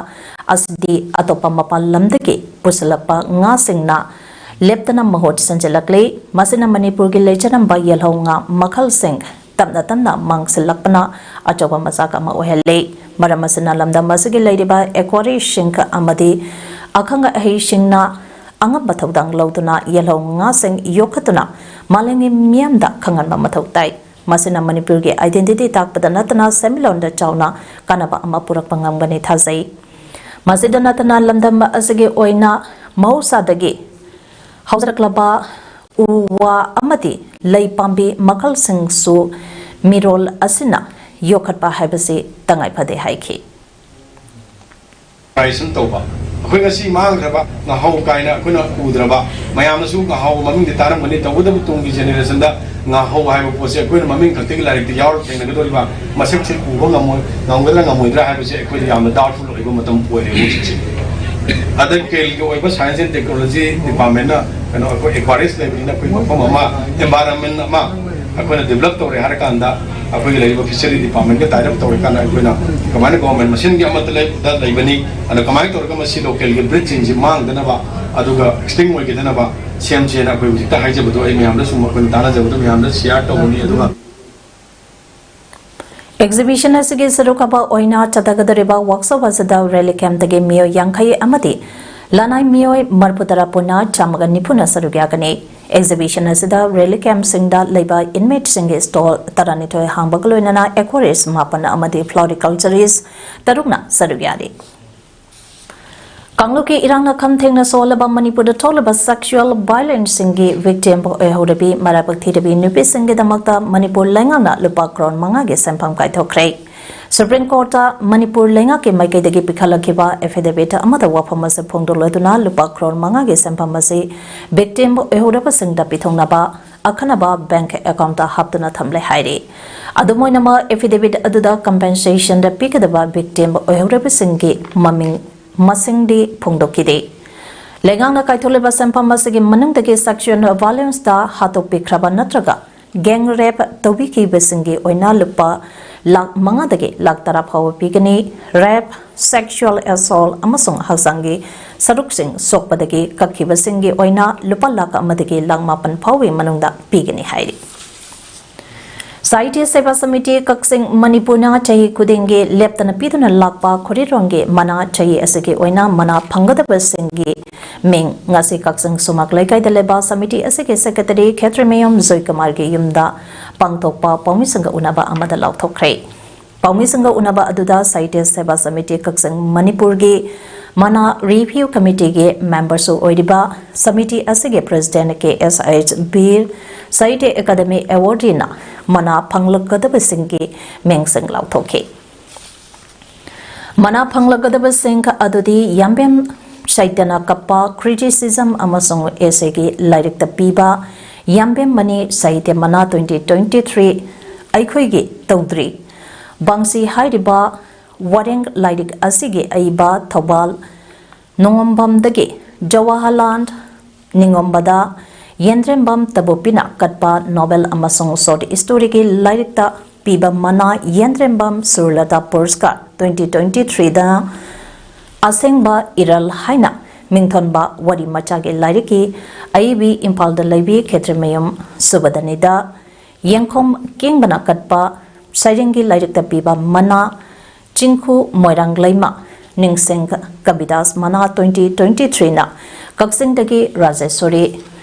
ꯑꯁꯤꯗꯤ ꯑꯇꯣꯞꯄ ꯃꯄꯥꯟ ꯂꯝꯗꯒꯤ ꯄꯨꯁꯤꯜꯂꯛꯄ ꯉꯥꯁꯤꯡꯅ ꯂꯦꯞꯇꯅ ꯃꯍꯨꯠ ꯁꯤꯟꯖꯤꯜꯂꯛꯂꯤ꯫ ꯃꯁꯤꯅ ꯃꯅꯤꯄꯨꯔꯒꯤ ꯂꯩꯖꯔꯝꯕ ꯌꯦꯜꯍꯧ ꯉꯥ ꯃꯈꯜꯁꯤꯡ ꯇꯞꯅ ꯇꯞꯅ ꯃꯥꯡꯁꯤꯜꯂꯛꯄꯅ ꯑꯆꯧꯕ ꯃꯆꯥꯛ ꯑꯃ ꯑꯣꯏꯍꯜꯂꯤ꯫ ꯃꯔꯝ ꯑꯁꯤꯅ ꯂꯝꯗꯝ ꯑꯁꯤꯒꯤ ꯂꯩꯔꯤꯕ aquariumꯁꯤꯡ ꯑꯃꯗꯤ ꯑꯈꯪ ꯑꯍꯩꯁꯤꯡꯅ ꯑꯉꯝꯕ ꯊꯧꯗꯥꯡ ꯂꯧꯗꯨꯅ ꯌꯦꯜꯍꯧ ꯉꯥꯁꯤꯡ ꯌꯣꯛꯈꯠꯇꯨꯅ ꯃꯥꯂꯦꯝꯒꯤ ꯃꯤꯌꯥꯝꯗ ꯈꯪꯍꯟꯕ ꯃꯊꯧ ꯇꯥꯏ꯫ ꯃꯁꯤꯅ ꯃꯅꯤꯄꯨꯔꯒꯤ identity ꯇꯥꯛꯄꯗ ꯅꯠꯇꯅ ꯁꯦꯟꯃꯤꯠꯂꯣꯟꯗ ꯆꯥꯎꯅ ꯀꯥꯟꯅꯕ ꯑꯃ ꯄꯨꯔꯛꯄ ꯉꯝꯒꯅꯤ ꯊꯥꯖꯩ꯫ ꯃꯁꯤꯗ ꯅꯠꯇꯅ ꯂꯝꯗꯝ ꯑꯁꯤꯒꯤ ꯑꯣꯏꯅ ꯃꯍꯧꯁꯥꯗꯒꯤ ꯍꯧꯖꯔꯛꯂꯕ ꯎ ꯋꯥ ꯑꯃꯗꯤ ꯂꯩ ꯄꯥꯝꯕꯤ ꯃꯈꯜꯁꯤꯡꯁꯨ ꯃꯤꯔꯣꯜ ꯑꯁꯤꯅ ꯌꯣꯛꯈꯠꯄ ꯍꯥꯏꯕꯁꯤ ꯇꯉꯥꯏ ꯐꯗꯦ ꯍꯥꯏꯈꯤ꯫ Operation ꯇꯧꯕ꯫ ꯑꯩꯈꯣꯏ ꯉꯁꯤ ꯃꯥꯡꯈ꯭ꯔꯕ ꯉꯥꯍꯧ ꯀꯥꯏꯅ ꯑꯩꯈꯣꯏꯅ ꯎꯗ꯭ꯔꯕ, ꯃꯌꯥꯝꯅꯁꯨ ꯉꯥꯍꯧ ꯃꯃꯤꯡꯗꯤ ꯇꯥꯔꯝꯒꯅꯤ, ꯇꯧꯕꯇꯕꯨ ꯇꯨꯡꯒꯤ generationꯗ ꯉꯥꯍꯧ ꯍꯥꯏꯕ ꯄꯣꯠꯁꯦ ꯑꯩꯈꯣꯏꯅ ꯃꯃꯤꯡ ꯈꯛꯇꯒꯤ ꯂꯥꯏꯔꯤꯛꯇ ꯌꯥꯎꯔ ꯊꯦꯡꯅꯒꯗꯧꯔꯤꯕ ꯃꯁꯛꯁꯦ ꯎꯕ ꯉꯝꯃꯣꯏ, ꯉꯝꯒꯗ꯭ꯔꯥ ꯉꯝꯃꯣꯏꯗ꯭ꯔꯥ ꯍꯥꯏꯕꯁꯦ ꯑꯩꯈꯣꯏꯗ ꯌꯥꯝꯅ doubtful ꯑꯣꯏꯕ ꯃꯇꯝ ꯑꯣꯏꯔꯦ ꯍꯧꯖꯤꯛꯁꯦ꯫ ꯑꯗ ꯂꯣꯀꯦꯜꯒꯤ ꯑꯣꯏꯕ Science and Technology Departmentꯅ ꯀꯩꯅꯣ ꯑꯩꯈꯣꯏ ꯑꯦꯀ꯭ꯋꯥꯔꯤꯁ ꯂꯩꯕꯅꯤꯅ ꯑꯩꯈꯣꯏ ꯃꯐꯝ ꯑꯃ, environment ꯑꯃ ꯑꯩꯈꯣꯏꯅ develop ꯇꯧꯔꯦ ꯍꯥꯏꯔꯀꯥꯟꯗ ꯑꯩꯈꯣꯏꯒꯤ ꯂꯩꯔꯤꯕ Fishery Departmentꯒ tie up ꯇꯧꯔꯀꯥꯟꯗ ꯑꯩꯈꯣꯏꯅ ꯀꯃꯥꯏꯅ government ꯃꯁꯦꯟꯒꯤ ꯑꯃꯠꯇ ꯂꯩ-, ꯗ ꯂꯩꯕꯅꯤ, ꯑꯗ ꯀꯃꯥꯏꯅ ꯇꯧꯔꯒ ꯃꯁꯤ ꯂꯣꯀꯦꯜꯒꯤ breedꯁꯤꯡꯁꯤ ꯃꯥꯡꯗꯅꯕ ꯑꯗꯨꯒ extinct ꯑꯣꯏꯒꯗꯅꯕ ꯁꯦꯝꯁꯦꯅ ꯑꯩꯈꯣꯏ ꯍꯧꯖꯤꯛꯇ ꯍꯥꯏꯖꯕꯗꯣ ꯑꯩ ꯃꯌꯥꯝꯗ ꯁꯨꯝ ꯑꯩꯈꯣꯏꯅ ꯇꯥꯟꯅꯖꯕꯗꯣ ꯃꯌꯥꯝꯗ share ꯇꯧꯕꯅꯤ꯫ ꯑꯗꯨꯒ Exhibition ꯑꯁꯤꯒꯤ ꯁꯔꯨꯛ ꯑꯃ ꯑꯣꯏꯅ ꯆꯠꯊꯒꯗꯧꯔꯤꯕ workshop ꯑꯁꯤꯗ ꯔꯦꯂꯤ ꯀꯦꯝꯞꯇꯒꯤ ꯃꯤꯑꯣꯏ ꯌꯥꯡꯈꯩ ꯑꯃꯗꯤ ꯂꯅꯥꯏ ꯃꯤꯑꯣꯏ ꯃꯔꯤꯐꯨꯇꯔꯥ ꯄꯨꯟꯅ ꯆꯥꯝꯃꯒ ꯅꯤꯐꯨꯅ ꯁꯔꯨꯛ ꯌꯥꯒꯅꯤ꯫ Exhibition ꯑꯁꯤꯗ ꯔꯦꯂꯤ ꯀꯦꯝꯞꯁꯤꯡꯗ ꯂꯩꯕ inmateꯁꯤꯡꯒꯤ stall ꯇꯔꯥꯅꯤꯊꯣꯏ ꯍꯥꯡꯕꯒ ꯂꯣꯏꯅꯅ aquarius ꯃꯥꯄꯟ ꯑꯃꯗꯤ floriculturist ꯇꯔꯨꯛꯅ ꯁꯔꯨꯛ ꯌꯥꯔꯤ꯫ ꯀꯥꯡꯂꯨꯞꯀꯤ ꯏꯔꯥꯡꯅ ꯈꯝ ꯊꯦꯡꯅ ꯁꯣꯛꯍꯜꯂꯕ ꯃꯅꯤꯄꯨꯔꯗ ꯊꯣꯛꯂꯤꯕ sexual violenceꯁꯤꯡꯒꯤ victim ꯑꯣꯏꯍꯧꯔꯕꯤ ꯃꯔꯥꯏꯕꯛ ꯊꯤꯔꯕꯤ ꯅꯨꯄꯤꯁꯤꯡꯒꯤꯗꯃꯛꯇ ꯃꯅꯤꯄꯨꯔ ꯂꯩꯉꯥꯛꯅ ꯂꯨꯄꯥ ꯀ꯭ꯔꯣꯔ ꯃꯉꯥꯒꯤ ꯁꯦꯟꯐꯝ ꯀꯥꯏꯊꯣꯛꯈ꯭ꯔꯦ꯫ Supreme Courtꯇ ꯃꯅꯤꯄꯨꯔ ꯂꯩꯉꯥꯛꯀꯤ ꯃꯥꯏꯀꯩꯗꯒꯤ ꯄꯤꯈꯠꯂꯛꯈꯤꯕ affidavit ꯑꯃꯗ ꯋꯥꯐꯝ ꯑꯁꯤ ꯐꯣꯡꯗꯣꯛꯂꯗꯨꯅ ꯂꯨꯄꯥ ꯀ꯭ꯔꯣꯔ ꯃꯉꯥꯒꯤ ꯁꯦꯟꯐꯝ ꯑꯁꯤ victim ꯑꯣꯏꯍꯧꯔꯕꯁꯤꯡꯗ ꯄꯤꯊꯣꯛꯅꯕ ꯑꯈꯟꯅꯕ bank accountꯇ ꯍꯥꯞꯇꯨꯅ ꯊꯝꯂꯦ ꯍꯥꯏꯔꯤ꯫ ꯑꯗꯨꯝ ꯑꯣꯏꯅꯃꯛ, affidavit ꯑꯗꯨꯗ compensationꯗ ꯄꯤꯒꯗꯕ victim ꯑꯣꯏꯍꯧꯔꯕꯁꯤꯡꯒꯤ ꯃꯃꯤꯡ ꯃꯁꯤꯡꯗꯤ ꯐꯣꯡꯗꯣꯛꯈꯤꯗꯦ꯫ ꯂꯩꯉꯥꯛꯅ ꯀꯥꯏꯊꯣꯛꯂꯤꯕ ꯁꯦꯟꯐꯝ ꯑꯁꯤꯒꯤ ꯃꯅꯨꯡꯗꯒꯤ sexual violenceꯇ ꯍꯥꯠꯇꯣꯛꯄꯤꯈ꯭ꯔꯕ ꯅꯠꯇ꯭ꯔꯒ gang rape ꯇꯧꯕꯤꯈꯤꯕꯁꯤꯡꯒꯤ ꯑꯣꯏꯅ ꯂꯨꯄꯥ ꯂꯥꯈ ꯃꯉꯥꯗꯒꯤ ꯂꯥꯈ ꯇꯔꯥ ꯐꯥꯎꯕ ꯄꯤꯒꯅꯤ꯫ Rape, sexual assault ꯑꯃꯁꯨꯡ ꯍꯛꯆꯥꯡꯒꯤ ꯁꯔꯨꯛꯁꯤꯡ ꯁꯣꯛꯄꯗꯒꯤ ꯀꯛꯈꯤꯕꯁꯤꯡꯒꯤ ꯑꯣꯏꯅ ꯂꯨꯄꯥ ꯂꯥꯈ ꯑꯃꯗꯒꯤ ꯂꯥꯈ ꯃꯥꯄꯟ ꯐꯥꯎꯕꯒꯤ ꯃꯅꯨꯡꯗ ꯄꯤꯒꯅꯤ ꯍꯥꯏꯔꯤ꯫ ꯁꯥꯍꯤꯇ꯭ꯌ ꯁꯦꯕꯥ ꯁꯃꯤꯇꯤ ꯀꯛꯆꯤꯡ ꯃꯅꯤꯄꯨꯔꯅ ꯆꯍꯤ ꯈꯨꯗꯤꯡꯒꯤ ꯂꯦꯞꯇꯅ ꯄꯤꯗꯨꯅ ꯂꯥꯛꯄ ꯈꯣꯔꯤꯔꯣꯡꯒꯤ ꯃꯅꯥ ꯆꯍꯤ ꯑꯁꯤꯒꯤ ꯑꯣꯏꯅ ꯃꯅꯥ ꯐꯪꯒꯗꯕꯁꯤꯡꯒꯤ ꯃꯤꯡ ꯉꯁꯤ ꯀꯛꯆꯤꯡ ꯁꯨꯃꯥꯛ ꯂꯩꯀꯥꯏꯗ ꯂꯩꯕ ꯁꯃꯤꯇꯤ ꯑꯁꯤꯒꯤ ꯁꯦꯀ꯭ꯔꯦꯇꯔꯤ ꯈꯦꯇ꯭ꯔꯤꯃꯌꯨꯝ ꯖꯣꯏꯀꯨꯃꯥꯔꯒꯤ ꯌꯨꯝꯗ ꯄꯥꯡꯊꯣꯛꯄ ꯄꯥꯎꯃꯤꯁꯤꯡꯒ ꯎꯅꯕ ꯑꯃꯗ ꯂꯥꯎꯊꯣꯛꯈ꯭ꯔꯦ꯫ ꯄꯥꯎꯃꯤꯁꯤꯡꯒ ꯎꯅꯕ ꯑꯗꯨꯗ ꯁꯥꯍꯤꯇ꯭ꯌ ꯁꯦꯕꯥ ꯁꯃꯤꯇꯤ ꯀꯛꯆꯤꯡ ꯃꯅꯤꯄꯨꯔꯒꯤ ꯃꯅꯥ ꯔꯤꯚ꯭ꯌꯨ ꯀꯃꯤꯇꯤꯒꯤ ꯃꯦꯝꯕꯔꯁꯨ ꯑꯣꯏꯔꯤꯕ ꯁꯃꯤꯇꯤ ꯑꯁꯤꯒꯤ ꯄ꯭ꯔꯦꯁꯤꯗꯦꯟꯠ ꯀꯦ ꯑꯦꯁ ꯑꯩꯆ ꯕꯤꯔ ꯁꯥꯍꯤꯇ꯭ꯌ ꯑꯦꯀꯥꯗꯃꯤ ꯑꯦꯋꯥꯔꯗꯤꯅ ꯃꯅꯥ ꯐꯪꯂꯛꯀꯗꯕꯁꯤꯡꯒꯤ ꯃꯤꯡꯁꯤꯡ ꯂꯥꯎꯊꯣꯛꯈꯤ꯫ ꯃꯅꯥ ꯐꯪꯂꯛꯀꯗꯕꯁꯤꯡ ꯑꯗꯨꯗꯤ ꯌꯥꯝꯕꯦꯝ ꯁꯥꯍꯤꯇ꯭ꯌꯅ ꯀꯞꯄ ꯀ꯭ꯔꯤꯇꯤꯁꯤꯖꯝ ꯑꯃꯁꯨꯡ ꯑꯦꯁꯦꯒꯤ ꯂꯥꯏꯔꯤꯛꯇ ꯄꯤꯕ ꯌꯥꯝꯕꯦꯝ ꯃꯅꯤ ꯁꯥꯍꯤꯇ꯭ꯌ ꯃꯅꯥ ꯇ꯭ꯋꯦꯟꯇꯤ ꯇ꯭ꯋꯦꯟꯇꯤ ꯊ꯭ꯔꯤ ꯑꯩꯈꯣꯏꯒꯤ ꯇꯧꯗ꯭ꯔꯤ ꯕꯪꯁꯤ ꯍꯥꯏꯔꯤꯕ ꯋꯥꯔꯦꯡ ꯂꯥꯏꯔꯤꯛ ꯑꯁꯤꯒꯤ ꯑꯏꯕ ꯊꯧꯕꯥꯜ ꯅꯣꯡꯉꯝꯕꯝꯗꯒꯤ ꯖꯋꯥꯍꯔꯂꯥꯜ ꯅꯤꯡꯉꯣꯝꯕꯗ ꯌꯦꯟꯗ꯭ꯔꯦꯝꯕꯝ ꯇꯕꯨꯄꯤꯅ ꯀꯠꯄ ꯅꯣꯚꯦꯜ ꯑꯃꯁꯨꯡ ꯁꯣꯔꯠ ꯁ꯭ꯇꯣꯔꯤꯒꯤ ꯂꯥꯏꯔꯤꯛꯇ ꯄꯤꯕ ꯃꯅꯥ ꯌꯦꯟꯗ꯭ꯔꯦꯝꯕꯝ ꯁꯨꯔꯂꯇꯥ ꯄꯨꯔꯁꯀꯥꯔ ꯇ꯭ꯋꯦꯟꯇꯤ ꯇ꯭ꯋꯦꯟꯇꯤ ꯊ꯭ꯔꯤꯗ ꯑꯁꯦꯡꯕ ꯏꯔꯜ ꯍꯥꯏꯅ ꯃꯤꯡꯊꯣꯟꯕ ꯋꯥꯔꯤ ꯃꯆꯥꯒꯤ ꯂꯥꯏꯔꯤꯛꯀꯤ ꯑꯏꯕꯤ ꯏꯝꯐꯥꯜꯗ ꯂꯩꯕꯤ ꯈꯦꯇ꯭ꯔꯤꯃꯌꯨꯝ ꯁꯨꯕꯗꯅꯤꯗ ꯌꯦꯡꯈꯣꯝ ꯀꯦꯡꯕꯅ ꯀꯠꯄ ꯁꯩꯔꯦꯡꯒꯤ ꯂꯥꯏꯔꯤꯛꯇ ꯄꯤꯕ ꯃꯅꯥ ꯆꯤꯡꯈꯨ ꯃꯣꯏꯔꯥꯡ ꯂꯩꯃ ꯅꯤꯡꯁꯤꯡ ꯀꯕꯤꯗꯥꯁ ꯃꯅꯥ ꯇ꯭ꯋꯦꯟꯇꯤ ꯇ꯭ꯋꯦꯟꯇꯤ ꯊ꯭ꯔꯤꯅ ꯀꯛꯆꯤꯡꯗꯒꯤ ꯔꯥꯖꯦꯁꯣꯔꯤ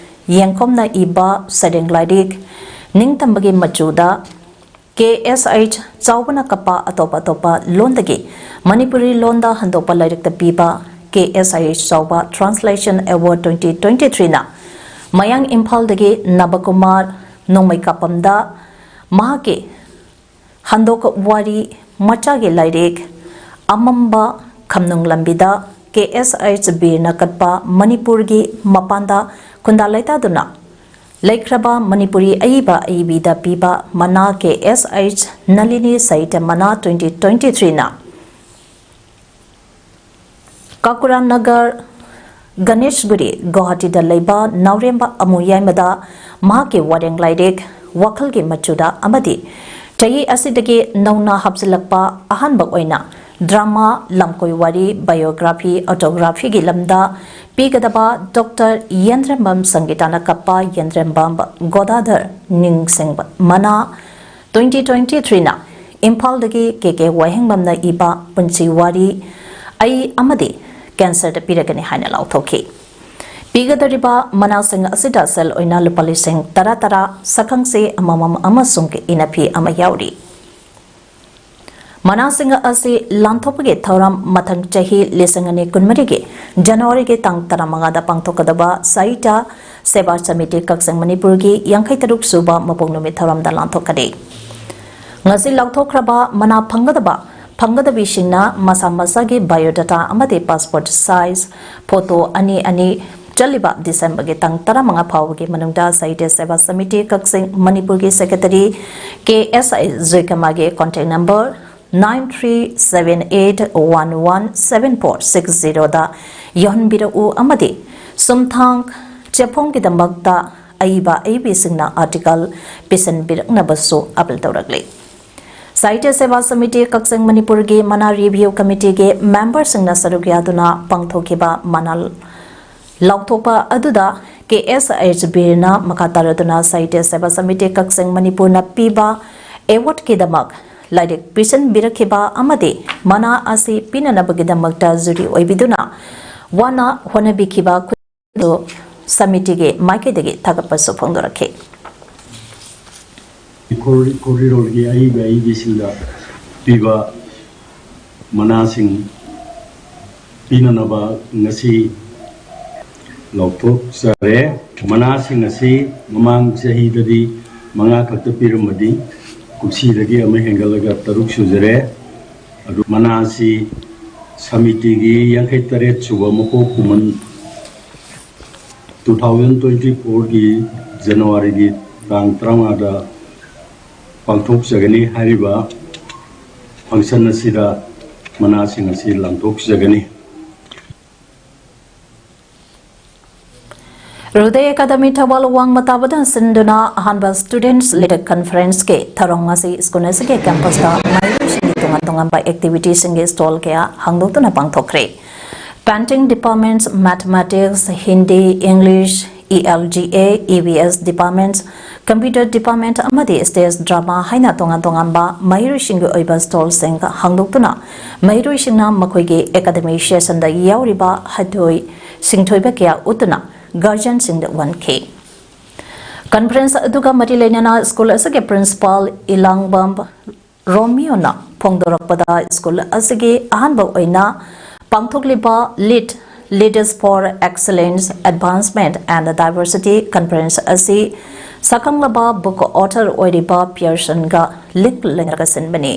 ꯌꯦꯡꯈꯣꯝꯅ ꯏꯕ ꯁꯩꯔꯦꯡ ꯂꯥꯏꯔꯤꯛ ꯅꯤꯡꯇꯝꯕꯒꯤ ꯃꯆꯨꯗ ꯀꯦ ꯑꯦꯁ ꯑꯩꯆ ꯆꯥꯎꯕꯅ ꯀꯞꯄ ꯑꯇꯣꯞ ꯑꯇꯣꯞꯄ ꯂꯣꯟꯗꯒꯤ ꯃꯅꯤꯄꯨꯔꯤ ꯂꯣꯟꯗ ꯍꯟꯗꯣꯛꯄ ꯂꯥꯏꯔꯤꯛꯇ ꯄꯤꯕ ꯀꯦ ꯑꯦꯁ ꯑꯩꯆ ꯆꯥꯎꯕ ꯇ꯭ꯔꯥꯟꯁꯂꯦꯁꯟ ꯑꯦꯋꯥꯔꯗ ꯇ꯭ꯋꯦꯟꯇꯤ ꯇ꯭ꯋꯦꯟꯇꯤ ꯊ꯭ꯔꯤꯅ ꯃꯌꯥꯡ ꯏꯝꯐꯥꯜꯗꯒꯤ ꯅꯕꯀꯨꯃꯥꯔ ꯅꯣꯡꯃꯩꯀꯥꯄꯝꯗ ꯃꯍꯥꯛꯀꯤ ꯍꯟꯗꯣꯛ ꯋꯥꯔꯤ ꯃꯆꯥꯒꯤ ꯂꯥꯏꯔꯤꯛ ꯑꯃꯝꯕ ꯈꯝꯅꯨꯡ ꯂꯝꯕꯤꯗ ꯀꯦ ꯑꯦꯁ ꯑꯩꯆ ꯕꯤꯔꯅ ꯀꯠꯄ ꯃꯅꯤꯄꯨꯔꯒꯤ ꯃꯄꯥꯟꯗ ꯈꯨꯟꯗꯥ ꯂꯩꯇꯥꯗꯨꯅ ꯂꯩꯈ꯭ꯔꯕ ꯃꯅꯤꯄꯨꯔꯤ ꯑꯏꯕ ꯑꯏꯕꯤꯗ ꯄꯤꯕ ꯃꯅꯥ ꯀꯦ ꯑꯦꯁ ꯑꯩꯆ ꯅꯂꯤꯅꯤ ꯁꯥꯍꯤꯇ꯭ꯌ ꯃꯅꯥ ꯇ꯭ꯋꯦꯟꯇꯤ ꯇ꯭ꯋꯦꯟꯇꯤ ꯊ꯭ꯔꯤꯅ ꯀꯥꯀꯨꯔꯥ ꯅꯒꯔ ꯒꯅꯦꯁꯒꯨꯔꯤ ꯒꯨꯋꯥꯍꯥꯇꯤꯗ ꯂꯩꯕ ꯅꯥꯎꯔꯦꯝꯕ ꯑꯃꯨ ꯌꯥꯏꯃꯗ ꯃꯍꯥꯛꯀꯤ ꯋꯥꯔꯦꯡ ꯂꯥꯏꯔꯤꯛ ꯋꯥꯈꯜꯒꯤ ꯃꯆꯨꯗ ꯑꯃꯗꯤ ꯆꯍꯤ ꯑꯁꯤꯗꯒꯤ ꯅꯧꯅ ꯍꯥꯞꯆꯤꯜꯂꯛꯄ ꯑꯍꯥꯟꯕ ꯑꯣꯏꯅ ꯗ꯭ꯔꯃꯥ ꯂꯝꯀꯣꯏ ꯋꯥꯔꯤ ꯕꯥꯏꯑꯣꯒ꯭ꯔꯥꯐꯤ ꯑꯣꯇꯣꯒ꯭ꯔꯥꯐꯤꯒꯤ ꯂꯝꯗ ꯄꯤꯒꯗꯕ ꯗꯣꯛꯇꯔ ꯌꯦꯟꯗ꯭ꯔꯦꯝꯕꯝ ꯁꯪꯒꯤꯇꯥꯅ ꯀꯞꯄ ꯌꯦꯟꯗ꯭ꯔꯦꯝꯕꯝ ꯒꯣꯗꯥꯙꯔ ꯅꯤꯡꯁꯤꯡꯕ ꯃꯅꯥ ꯇ꯭ꯋꯦꯟꯇꯤ ꯇ꯭ꯋꯦꯟꯇꯤ ꯊ꯭ꯔꯤꯅ ꯏꯝꯐꯥꯜꯗꯒꯤ ꯀꯦ ꯀꯦ ꯋꯥꯍꯦꯡꯕꯝꯅ ꯏꯕ ꯄꯨꯟꯁꯤ ꯋꯥꯔꯤ ꯑꯩ ꯑꯃꯗꯤ ꯀꯦꯟꯁꯔꯗ ꯄꯤꯔꯒꯅꯤ ꯍꯥꯏꯅ ꯂꯥꯎꯊꯣꯛꯈꯤ꯫ ꯄꯤꯒꯗꯧꯔꯤꯕ ꯃꯅꯥꯁꯤꯡ ꯑꯁꯤꯗ ꯁꯦꯜ ꯑꯣꯏꯅ ꯂꯨꯄꯥ ꯂꯤꯁꯤꯡ ꯇꯔꯥ ꯇꯔꯥ, ꯁꯛꯈꯪꯆꯦ ꯑꯃꯃꯝ ꯑꯃꯁꯨꯡ ꯏꯅꯐꯤ ꯑꯃ ꯌꯥꯎꯔꯤ꯫ ꯃꯅꯥꯁꯤꯡ ꯑꯁꯤ ꯂꯥꯟꯊꯣꯛꯄꯒꯤ ꯊꯧꯔꯝ ꯃꯊꯪ ꯆꯍꯤ ꯂꯤꯁꯤꯡ ꯑꯅꯤ ꯀꯨꯟꯃꯔꯤꯒꯤ ꯖꯅꯋꯥꯔꯤꯒꯤ ꯇꯥꯡ ꯇꯔꯥꯃꯉꯥꯗ ꯄꯥꯡꯊꯣꯛꯀꯗꯕ ꯁꯥꯍꯤꯇ꯭ꯌ ꯁꯦꯕꯥ ꯁꯃꯤꯇꯤ ꯀꯛꯆꯤꯡ ꯃꯅꯤꯄꯨꯔꯒꯤ ꯌꯥꯡꯈꯩ ꯇꯔꯨꯛ ꯁꯨꯕ ꯃꯄꯣꯛ ꯅꯨꯃꯤꯠ ꯊꯧꯔꯝꯗ ꯂꯥꯟꯊꯣꯛꯀꯅꯤ꯫ ꯉꯁꯤ ꯂꯥꯎꯊꯣꯛꯈ꯭ꯔꯕ ꯃꯅꯥ ꯐꯪꯒꯗꯕ ꯐꯪꯒꯗꯕꯤꯁꯤꯡꯅ ꯃꯁꯥ ꯃꯁꯥꯒꯤ biodata ꯑꯃꯗꯤ passport size photo ꯑꯅꯤ ꯑꯅꯤ ꯆꯠꯂꯤꯕ ꯗꯤꯁꯦꯝꯕꯔꯒꯤ ꯇꯥꯡ ꯇꯔꯥꯃꯉꯥ ꯐꯥꯎꯕꯒꯤ ꯃꯅꯨꯡꯗ ꯁꯥꯍꯤꯇ꯭ꯌ ꯁꯦꯕꯥ ꯁꯃꯤꯇꯤ ꯀꯛꯆꯤꯡ ꯃꯅꯤꯄꯨꯔꯒꯤ ꯁꯦꯀ꯭ꯔꯦꯇꯔꯤ ꯀꯦ ꯑꯦꯁ ꯑꯥꯏ ꯖꯣꯏꯀꯃꯥꯒꯤ contact number nine three seven eight one one seven four six zero ꯗ ꯌꯧꯍꯟꯕꯤꯔꯛꯎ ꯑꯃꯗꯤ ꯁꯨꯝꯊꯥꯡ ꯆꯦꯐꯣꯡꯒꯤꯗꯃꯛꯇ ꯑꯏꯕ ꯑꯏꯕꯤꯁꯤꯡꯅ article ꯄꯤꯁꯤꯟꯕꯤꯔꯛꯅꯕꯁꯨ appeal ꯇꯧꯔꯛꯂꯤ꯫ ꯁꯥꯍꯤꯇ꯭ꯌ ꯁꯦꯕꯥ ꯁꯃꯤꯇꯤ ꯀꯛꯆꯤꯡ ꯃꯅꯤꯄꯨꯔꯒꯤ ꯃꯅꯥ review committeeꯒꯤ memberꯁꯤꯡꯅ ꯁꯔꯨꯛ ꯌꯥꯗꯨꯅ ꯄꯥꯡꯊꯣꯛꯈꯤꯕ ꯃꯅꯥ ꯂꯥꯎꯊꯣꯛꯄ ꯑꯗꯨꯗ ꯀꯦ ꯑꯦꯁ ꯑꯩꯆ ꯕꯤꯔꯅ ꯃꯈꯥ ꯇꯥꯔꯗꯨꯅ ꯁꯥꯍꯤꯇ꯭ꯌ ꯁꯦꯕꯥ ꯁꯃꯤꯇꯤ ꯀꯛꯆꯤꯡ ꯃꯅꯤꯄꯨꯔꯅ ꯄꯤꯕ awardꯀꯤꯗꯃꯛ ꯂꯥꯏꯔꯤꯛ ꯄꯤꯁꯤꯟꯕꯤꯔꯛꯈꯤꯕ ꯑꯃꯗꯤ ꯃꯅꯥ ꯑꯁꯤ ꯄꯤꯅꯅꯕꯒꯤꯗꯃꯛꯇ ꯖꯨꯔꯤ ꯑꯣꯏꯕꯤꯗꯨꯅ ꯋꯥꯅ ꯍꯣꯠꯅꯕꯤꯈꯤꯕ ꯈꯨꯗꯤꯡꯃꯛ ꯁꯃꯤꯇꯤꯒꯤ ꯃꯥꯏꯀꯩꯗꯒꯤ ꯊꯥꯒꯠꯄꯁꯨ ꯐꯣꯡꯗꯣꯔꯛꯈꯤ꯫ ꯎꯈ꯭ꯔꯨꯜ ꯎꯈ꯭ꯔꯨꯜ ꯏꯔꯣꯜꯒꯤ ꯑꯏꯕ ꯑꯏꯕꯤꯁꯤꯡꯗ ꯄꯤꯕ ꯃꯅꯥꯁꯤꯡ ꯄꯤꯅꯅꯕ ꯉꯁꯤ ꯂꯥꯎꯊꯣꯛꯆꯔꯦ꯫ ꯃꯅꯥꯁꯤꯡ ꯑꯁꯤ ꯃꯃꯥꯡ ꯆꯍꯤꯗꯗꯤ ꯃꯉꯥ ꯈꯛꯇ ꯄꯤꯔꯝꯕꯅꯤ, ꯀꯨꯝꯁꯤꯗꯒꯤ ꯑꯃ ꯍꯦꯟꯒꯠꯂꯒ ꯇꯔꯨꯛ ꯁꯨꯖꯔꯦ꯫ ꯑꯗꯨ ꯃꯅꯥ ꯑꯁꯤ ꯁꯃꯤꯇꯤꯒꯤ ꯌꯥꯡꯈꯩ ꯇꯔꯦꯠ ꯁꯨꯕ ꯃꯄꯣꯛ ꯀꯨꯝꯃꯟ ꯇꯨ ꯊꯥꯎꯖꯟ ꯇ꯭ꯋꯦꯟꯇꯤ ꯐꯣꯔꯒꯤ ꯖꯅꯋꯥꯔꯤꯒꯤ ꯇꯥꯡ ꯇꯔꯥꯃꯉꯥꯗ ꯄꯥꯡꯊꯣꯛꯆꯒꯅꯤ꯫ ꯍꯥꯏꯔꯤꯕ function ꯑꯁꯤꯗ ꯃꯅꯥꯁꯤꯡ ꯑꯁꯤ ꯂꯥꯟꯊꯣꯛꯆꯒꯅꯤ꯫ ꯍ꯭ꯔꯨꯗꯌ ꯑꯦꯀꯥꯗꯃꯤ ꯊꯧꯕꯥꯜ ꯋꯥꯡꯃ ꯇꯥꯕꯗ ꯁꯤꯟꯗꯨꯅ ꯑꯍꯥꯟꯕ students leader conferenceꯀꯤ ꯊꯧꯔꯝ ꯉꯁꯤ ꯁ꯭ꯀꯨꯜ ꯑꯁꯤꯒꯤ campusꯇ ꯃꯍꯩꯔꯣꯏꯁꯤꯡꯒꯤ ꯇꯣꯉꯥꯟ ꯇꯣꯉꯥꯟꯕ activityꯁꯤꯡꯒꯤ stall ꯀꯌꯥ ꯍꯥꯡꯗꯣꯛꯇꯨꯅ ꯄꯥꯡꯊꯣꯛꯈ꯭ꯔꯦ꯫ Painting departments, mathematics, Hindi, English, E L G A, E V S department, computer department ꯑꯃꯗꯤ stage drama ꯍꯥꯏꯅ ꯇꯣꯉꯥꯟ ꯇꯣꯉꯥꯟꯕ ꯃꯍꯩꯔꯣꯏꯁꯤꯡꯒꯤ ꯑꯣꯏꯕ stallꯁꯤꯡ ꯍꯥꯡꯗꯣꯛꯇꯨꯅ ꯃꯍꯩꯔꯣꯏꯁꯤꯡꯅ ꯃꯈꯣꯏꯒꯤ academic sessionꯗ ꯌꯥꯎꯔꯤꯕ ꯍꯩꯊꯣꯏ ꯁꯤꯡꯊꯣꯏꯕ ꯀꯌꯥ ꯎꯠꯇꯨꯅ guardianꯁꯤꯡꯗ ꯎꯍꯟꯈꯤ꯫ Conference ꯑꯗꯨꯒ ꯃꯔꯤ ꯂꯩꯅꯅ school ꯑꯁꯤꯒꯤ principal ꯏꯂꯥꯡꯕꯝ ꯔꯣꯃꯤꯌꯣꯅ ꯐꯣꯡꯗꯣꯔꯛꯄꯗ, school ꯑꯁꯤꯒꯤ ꯑꯍꯥꯟꯕ ꯑꯣꯏꯅ ꯄꯥꯡꯊꯣꯛꯂꯤꯕ LEAD, Leaders for Excellence, Advancement and Diversity conference ꯑꯁꯤ ꯁꯛꯈꯪꯂꯕ book author ꯑꯣꯏꯔꯤꯕ ꯄꯤꯌꯔꯁꯟꯒ link ꯂꯩꯅꯔꯒ ꯁꯤꯟꯕꯅꯤ꯫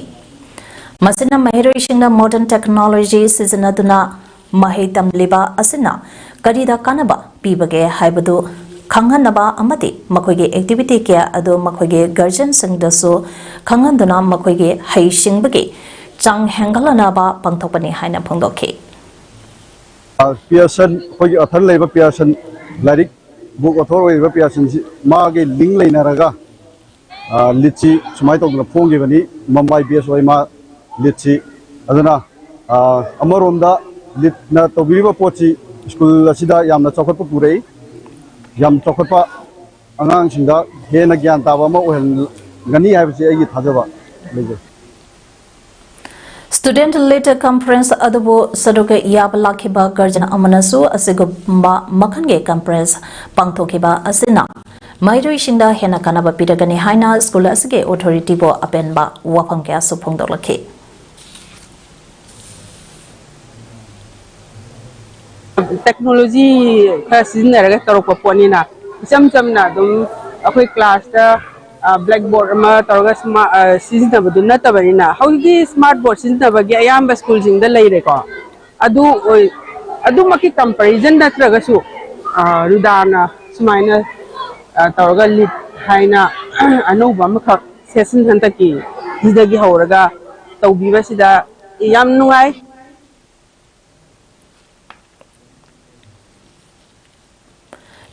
ꯃꯁꯤꯅ ꯃꯍꯩꯔꯣꯏꯁꯤꯡꯅ modern technology ꯁꯤꯖꯤꯟꯅꯗꯨꯅ ꯃꯍꯩ ꯇꯝꯂꯤꯕ ꯑꯁꯤꯅ ꯀꯔꯤꯗ ꯀꯥꯟꯅꯕ ꯄꯤꯕꯒꯦ ꯍꯥꯏꯕꯗꯨ ꯈꯪꯍꯟꯅꯕ ꯑꯃꯗꯤ ꯃꯈꯣꯏꯒꯤ activity ꯀꯌꯥ ꯑꯗꯨ ꯃꯈꯣꯏꯒꯤ guardianꯁꯤꯡꯗꯁꯨ ꯈꯪꯍꯟꯗꯨꯅ ꯃꯈꯣꯏꯒꯤ ꯍꯩꯁꯤꯡꯕꯒꯤ ꯆꯥꯡ ꯍꯦꯟꯒꯠꯍꯟꯅꯕ ꯄꯥꯡꯊꯣꯛꯄꯅꯤ ꯍꯥꯏꯅ ꯐꯣꯡꯗꯣꯛꯈꯤ꯫ ꯑ, ꯄꯤꯌꯔꯁꯟ, ꯑꯩꯈꯣꯏꯒꯤ author ꯂꯩꯕ ꯄꯤꯌꯔꯁꯟ ꯂꯥꯏꯔꯤꯛ, book author ꯑꯣꯏꯔꯤꯕ ꯄꯤꯌꯔꯁꯟꯁꯤ ꯃꯥꯒꯤ link ꯂꯩꯅꯔꯒ, ꯑ, LEADꯁꯤ ꯁꯨꯃꯥꯏꯅ ꯇꯧꯗꯅ ꯐꯣꯡꯈꯤꯕꯅꯤ꯫ ꯃꯨꯝꯕꯥꯏ base ꯑꯣꯏ ꯃꯥ LEADꯁꯤ꯫ ꯑꯗꯨꯅ, ꯑ, ꯑꯃꯔꯣꯝꯗ LEADꯅ ꯇꯧꯕꯤꯔꯤꯕ ꯄꯣꯠꯁꯤ school ꯑꯁꯤꯗ ꯌꯥꯝꯅ ꯆꯥꯎꯈꯠꯄ ꯄꯨꯔꯛꯏ꯫ ꯌꯥꯝ ꯆꯥꯎꯈꯠꯄ, ꯑꯉꯥꯡꯁꯤꯡꯗ ꯍꯦꯟꯅ ꯒ꯭ꯌꯥꯟ ꯇꯥꯕ ꯑꯃ ꯑꯣꯏꯍꯟꯒꯅꯤ ꯍꯥꯏꯕꯁꯤ ꯑꯩꯒꯤ ꯊꯥꯖꯕ ꯂꯩꯖꯩ꯫ Student Lead Conference ꯑꯗꯨꯕꯨ ꯁꯔꯨꯛ ꯌꯥꯕ ꯂꯥꯛꯈꯤꯕ guardian ꯑꯃꯅꯁꯨ ꯑꯁꯤꯒꯨꯝꯕ ꯃꯈꯜꯒꯤ conference ꯄꯥꯡꯊꯣꯛꯈꯤꯕ ꯑꯁꯤꯅ ꯃꯍꯩꯔꯣꯏꯁꯤꯡꯗ ꯍꯦꯟꯅ ꯀꯥꯟꯅꯕ ꯄꯤꯔꯒꯅꯤ ꯍꯥꯏꯅ school ꯑꯁꯤꯒꯤ authorityꯕꯨ ꯑꯄꯦꯟꯕ ꯋꯥꯐꯝ ꯀꯌꯥꯁꯨ ꯐꯣꯡꯗꯣꯛꯂꯛꯈꯤ꯫ Technology ꯈꯔ ꯁꯤꯖꯤꯟꯅꯔꯒ ꯇꯧꯔꯛꯄ ꯄꯣꯠꯅꯤꯅ, ꯏꯆꯝ ꯆꯝꯅ ꯑꯗꯨꯝ ꯑꯩꯈꯣꯏ classꯇ, ꯑ, blackboard ꯑꯃ ꯇꯧꯔꯒ ꯁꯃꯥ-, ꯑ, ꯁꯤꯖꯤꯟꯅꯕꯗꯨ ꯅꯠꯇꯕꯅꯤꯅ, ꯍꯧꯖꯤꯛꯇꯤ smart board ꯁꯤꯖꯤꯟꯅꯕꯒꯤ ꯑꯌꯥꯝꯕ schoolꯁꯤꯡꯗ ꯂꯩꯔꯦꯀꯣ꯫ ꯑꯗꯨ ꯑꯣꯏ-, ꯑꯗꯨꯃꯛꯀꯤ comparison ꯅꯠꯇ꯭ꯔꯒꯁꯨ, ꯑ, ꯔꯨꯗꯥꯅ ꯁꯨꯃꯥꯏꯅ, ꯑ, ꯇꯧꯔꯒ LEAD ꯍꯥꯏꯅ ꯑꯅꯧꯕ ꯑꯃꯈꯛ session ꯍꯟꯗꯛꯀꯤ ꯁꯤꯗꯒꯤ ꯍꯧꯔꯒ ꯇꯧꯕꯤꯕꯁꯤꯗ ꯌꯥꯝ ꯅꯨꯡꯉꯥꯏ꯫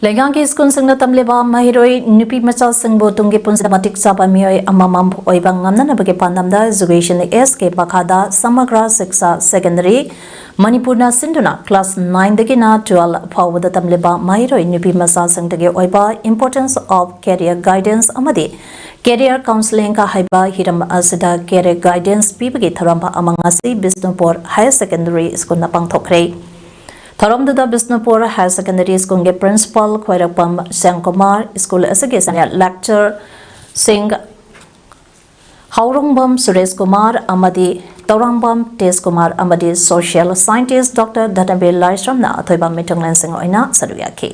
ꯂꯩꯉꯥꯛꯀꯤ ꯁ꯭ꯀꯨꯜꯁꯤꯡꯗ ꯇꯝꯂꯤꯕ ꯃꯍꯩꯔꯣꯏ ꯅꯨꯄꯤ ꯃꯆꯥꯁꯤꯡꯕꯨ ꯇꯨꯡꯒꯤ ꯄꯨꯟꯁꯤꯗ ꯃꯇꯤꯛ ꯆꯥꯕ ꯃꯤꯑꯣꯏ ꯑꯃꯃꯝ ꯑꯣꯏꯕ ꯉꯝꯅꯅꯕꯒꯤ ꯄꯥꯟꯗꯝꯗ Education S K ꯃꯈꯥꯗ Samagra Shiksha Secondary ꯃꯅꯤꯄꯨꯔꯅ ꯁꯤꯟꯗꯨꯅ class nine ꯗꯒꯤꯅ twelve ꯐꯥꯎꯕꯗ ꯇꯝꯂꯤꯕ ꯃꯍꯩꯔꯣꯏ ꯅꯨꯄꯤ ꯃꯆꯥꯁꯤꯡꯗꯒꯤ ꯑꯣꯏꯕ Importance of Career Guidance ꯑꯃꯗꯤ Career Counseling ꯍꯥꯏꯕ ꯍꯤꯔꯝ ꯑꯁꯤꯗ career guidance ꯄꯤꯕꯒꯤ ꯊꯧꯔꯝ ꯑꯃ ꯉꯁꯤ ꯕꯤꯁꯅꯨꯄꯨꯔ Higher Secondary Schoolꯅ ꯄꯥꯡꯊꯣꯛꯈ꯭ꯔꯦ꯫ ꯊꯧꯔꯝꯗꯨꯗ ꯕꯤꯁꯅꯨꯄꯨꯔ Higher Secondary Schoolꯒꯤ Principal ꯈ꯭ꯋꯥꯏꯔꯥꯛꯄꯝ ꯁ꯭ꯌꯥꯝꯀꯨꯃꯥꯔ, ꯁ꯭ꯀꯨꯜ ꯑꯁꯤꯒꯤ senior lecturerꯁꯤꯡ ꯍꯥꯎꯔꯣꯡꯕꯝ ꯁꯨꯔꯦꯁ ꯀꯨꯃꯥꯔ ꯑꯃꯗꯤ ꯇꯧꯔꯥꯡꯕꯝ ꯇꯦꯖ ꯀꯨꯃꯥꯔ ꯑꯃꯗꯤ social scientist Doctor ꯙꯅꯕꯤꯔ ꯂꯥꯏꯁ꯭ꯔꯝꯅ ꯑꯊꯣꯏꯕ ꯃꯤꯊꯨꯡꯂꯦꯟꯁꯤꯡ ꯑꯣꯏꯅ ꯁꯔꯨꯛ ꯌꯥꯈꯤ꯫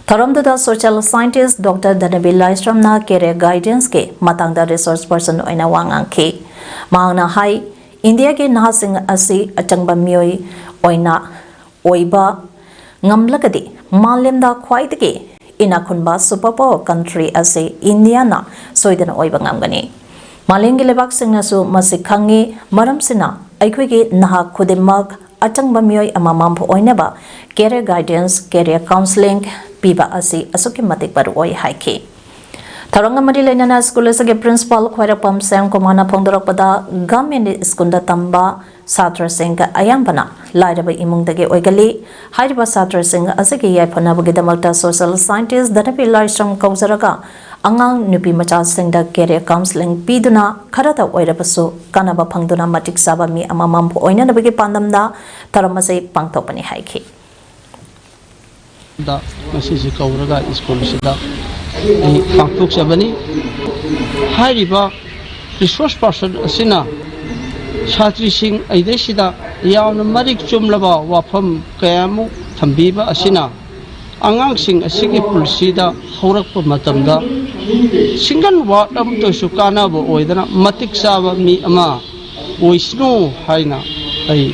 ꯊꯧꯔꯝꯗꯨꯗ social scientist Doctor ꯙꯅꯕꯤꯔ ꯂꯥꯏꯁ꯭ꯔꯝꯅ career guidanceꯀꯤ ꯃꯇꯥꯡꯗ resource person ꯑꯣꯏꯅ ꯋꯥ ꯉꯥꯡꯈꯤ꯫ ꯃꯍꯥꯛꯅ ꯍꯥꯏ, ꯏꯟꯗꯤꯌꯥꯒꯤ ꯅꯍꯥꯁꯤꯡ ꯑꯁꯤ ꯑꯆꯪꯕ ꯃꯤꯑꯣꯏ ꯑꯣꯏꯅ ꯑꯣꯏꯕ ꯉꯝꯂꯒꯗꯤ ꯃꯥꯂꯦꯝꯗ ꯈ꯭ꯋꯥꯏꯗꯒꯤ ꯏꯅꯥꯛ ꯈꯨꯟꯕ super power country ꯑꯁꯤ ꯏꯟꯗꯤꯌꯥꯅ ꯁꯣꯏꯗꯅ ꯑꯣꯏꯕ ꯉꯝꯒꯅꯤ꯫ ꯃꯥꯂꯦꯝꯒꯤ ꯂꯩꯕꯥꯛꯁꯤꯡꯅꯁꯨ ꯃꯁꯤ ꯈꯪꯏ, ꯃꯔꯝꯁꯤꯅ ꯑꯩꯈꯣꯏꯒꯤ ꯅꯍꯥ ꯈꯨꯗꯤꯡꯃꯛ ꯑꯆꯪꯕ ꯃꯤꯑꯣꯏ ꯑꯃꯃꯝ ꯑꯣꯏꯅꯕ career guidance, career counseling ꯄꯤꯕ ꯑꯁꯤ ꯑꯁꯨꯛꯀꯤ ꯃꯇꯤꯛ ꯃꯔꯨ ꯑꯣꯏ ꯍꯥꯏꯈꯤ꯫ ꯊꯧꯔꯝꯒ ꯃꯔꯤ ꯂꯩꯅꯅ ꯁ꯭ꯀꯨꯜ ꯑꯁꯤꯒꯤ principal ꯈ꯭ꯋꯥꯏꯔꯥꯛꯄꯝ ꯁ꯭ꯌꯥꯝ ꯀꯨꯃꯥꯔꯅ ꯐꯣꯡꯗꯣꯔꯛꯄꯗ, government ꯁ꯭ꯀꯨꯜꯗ ꯇꯝꯕ ꯁꯥꯇ꯭ꯔꯁꯤꯡ ꯑꯌꯥꯝꯕꯅ ꯂꯥꯏꯔꯕ ꯏꯃꯨꯡꯗꯒꯤ ꯑꯣꯏꯒꯜꯂꯤ꯫ ꯍꯥꯏꯔꯤꯕ ꯁꯥꯇ꯭ꯔꯁꯤꯡ ꯑꯁꯤꯒꯤ ꯌꯥꯏꯐꯅꯕꯒꯤꯗꯃꯛꯇ social scientist ꯙꯅꯕꯤꯔ ꯂꯥꯏꯁ꯭ꯔꯝ ꯀꯧꯖꯔꯒ ꯑꯉꯥꯡ ꯅꯨꯄꯤ ꯃꯆꯥꯁꯤꯡꯗ career counseling ꯄꯤꯗꯨꯅ ꯈꯔꯇ ꯑꯣꯏꯔꯕꯁꯨ ꯀꯥꯟꯅꯕ ꯐꯪꯗꯨꯅ ꯃꯇꯤꯛ ꯆꯥꯕ ꯃꯤ ꯑꯃꯃꯝ ꯑꯣꯏꯅꯅꯕꯒꯤ ꯄꯥꯟꯗꯝꯗ ꯊꯧꯔꯝ ꯑꯁꯤ ꯄꯥꯡꯊꯣꯛꯄꯅꯤ ꯍꯥꯏꯈꯤ꯫ ꯗ ꯉꯁꯤꯁꯤ ꯀꯧꯔꯒ ꯁ꯭ꯀꯨꯜꯁꯤꯗ ꯑꯩ ꯄꯥꯡꯊꯣꯛꯆꯕꯅꯤ꯫ ꯍꯥꯏꯔꯤꯕ resource person ꯑꯁꯤꯅ ꯁꯥꯇ꯭ꯔꯤꯁꯤꯡ ꯑꯩꯗꯩꯁꯤꯗ ꯌꯥꯝꯅ ꯃꯔꯤꯛ ꯆꯨꯝꯂꯕ ꯋꯥꯐꯝ ꯀꯌꯥꯃꯨꯛ ꯊꯝꯕꯤꯕ ꯑꯁꯤꯅ ꯑꯉꯥꯡꯁꯤꯡ ꯑꯁꯤꯒꯤ ꯄꯨꯟꯁꯤꯗ ꯍꯧꯔꯛꯄ ꯃꯇꯝꯗ single word ꯑꯃꯠꯇꯁꯨ ꯀꯥꯟꯅꯕ ꯑꯣꯏꯗꯅ ꯃꯇꯤꯛ ꯆꯥꯕ ꯃꯤ ꯑꯃ ꯑꯣꯏꯁꯅꯨ ꯍꯥꯏꯅ ꯑꯩ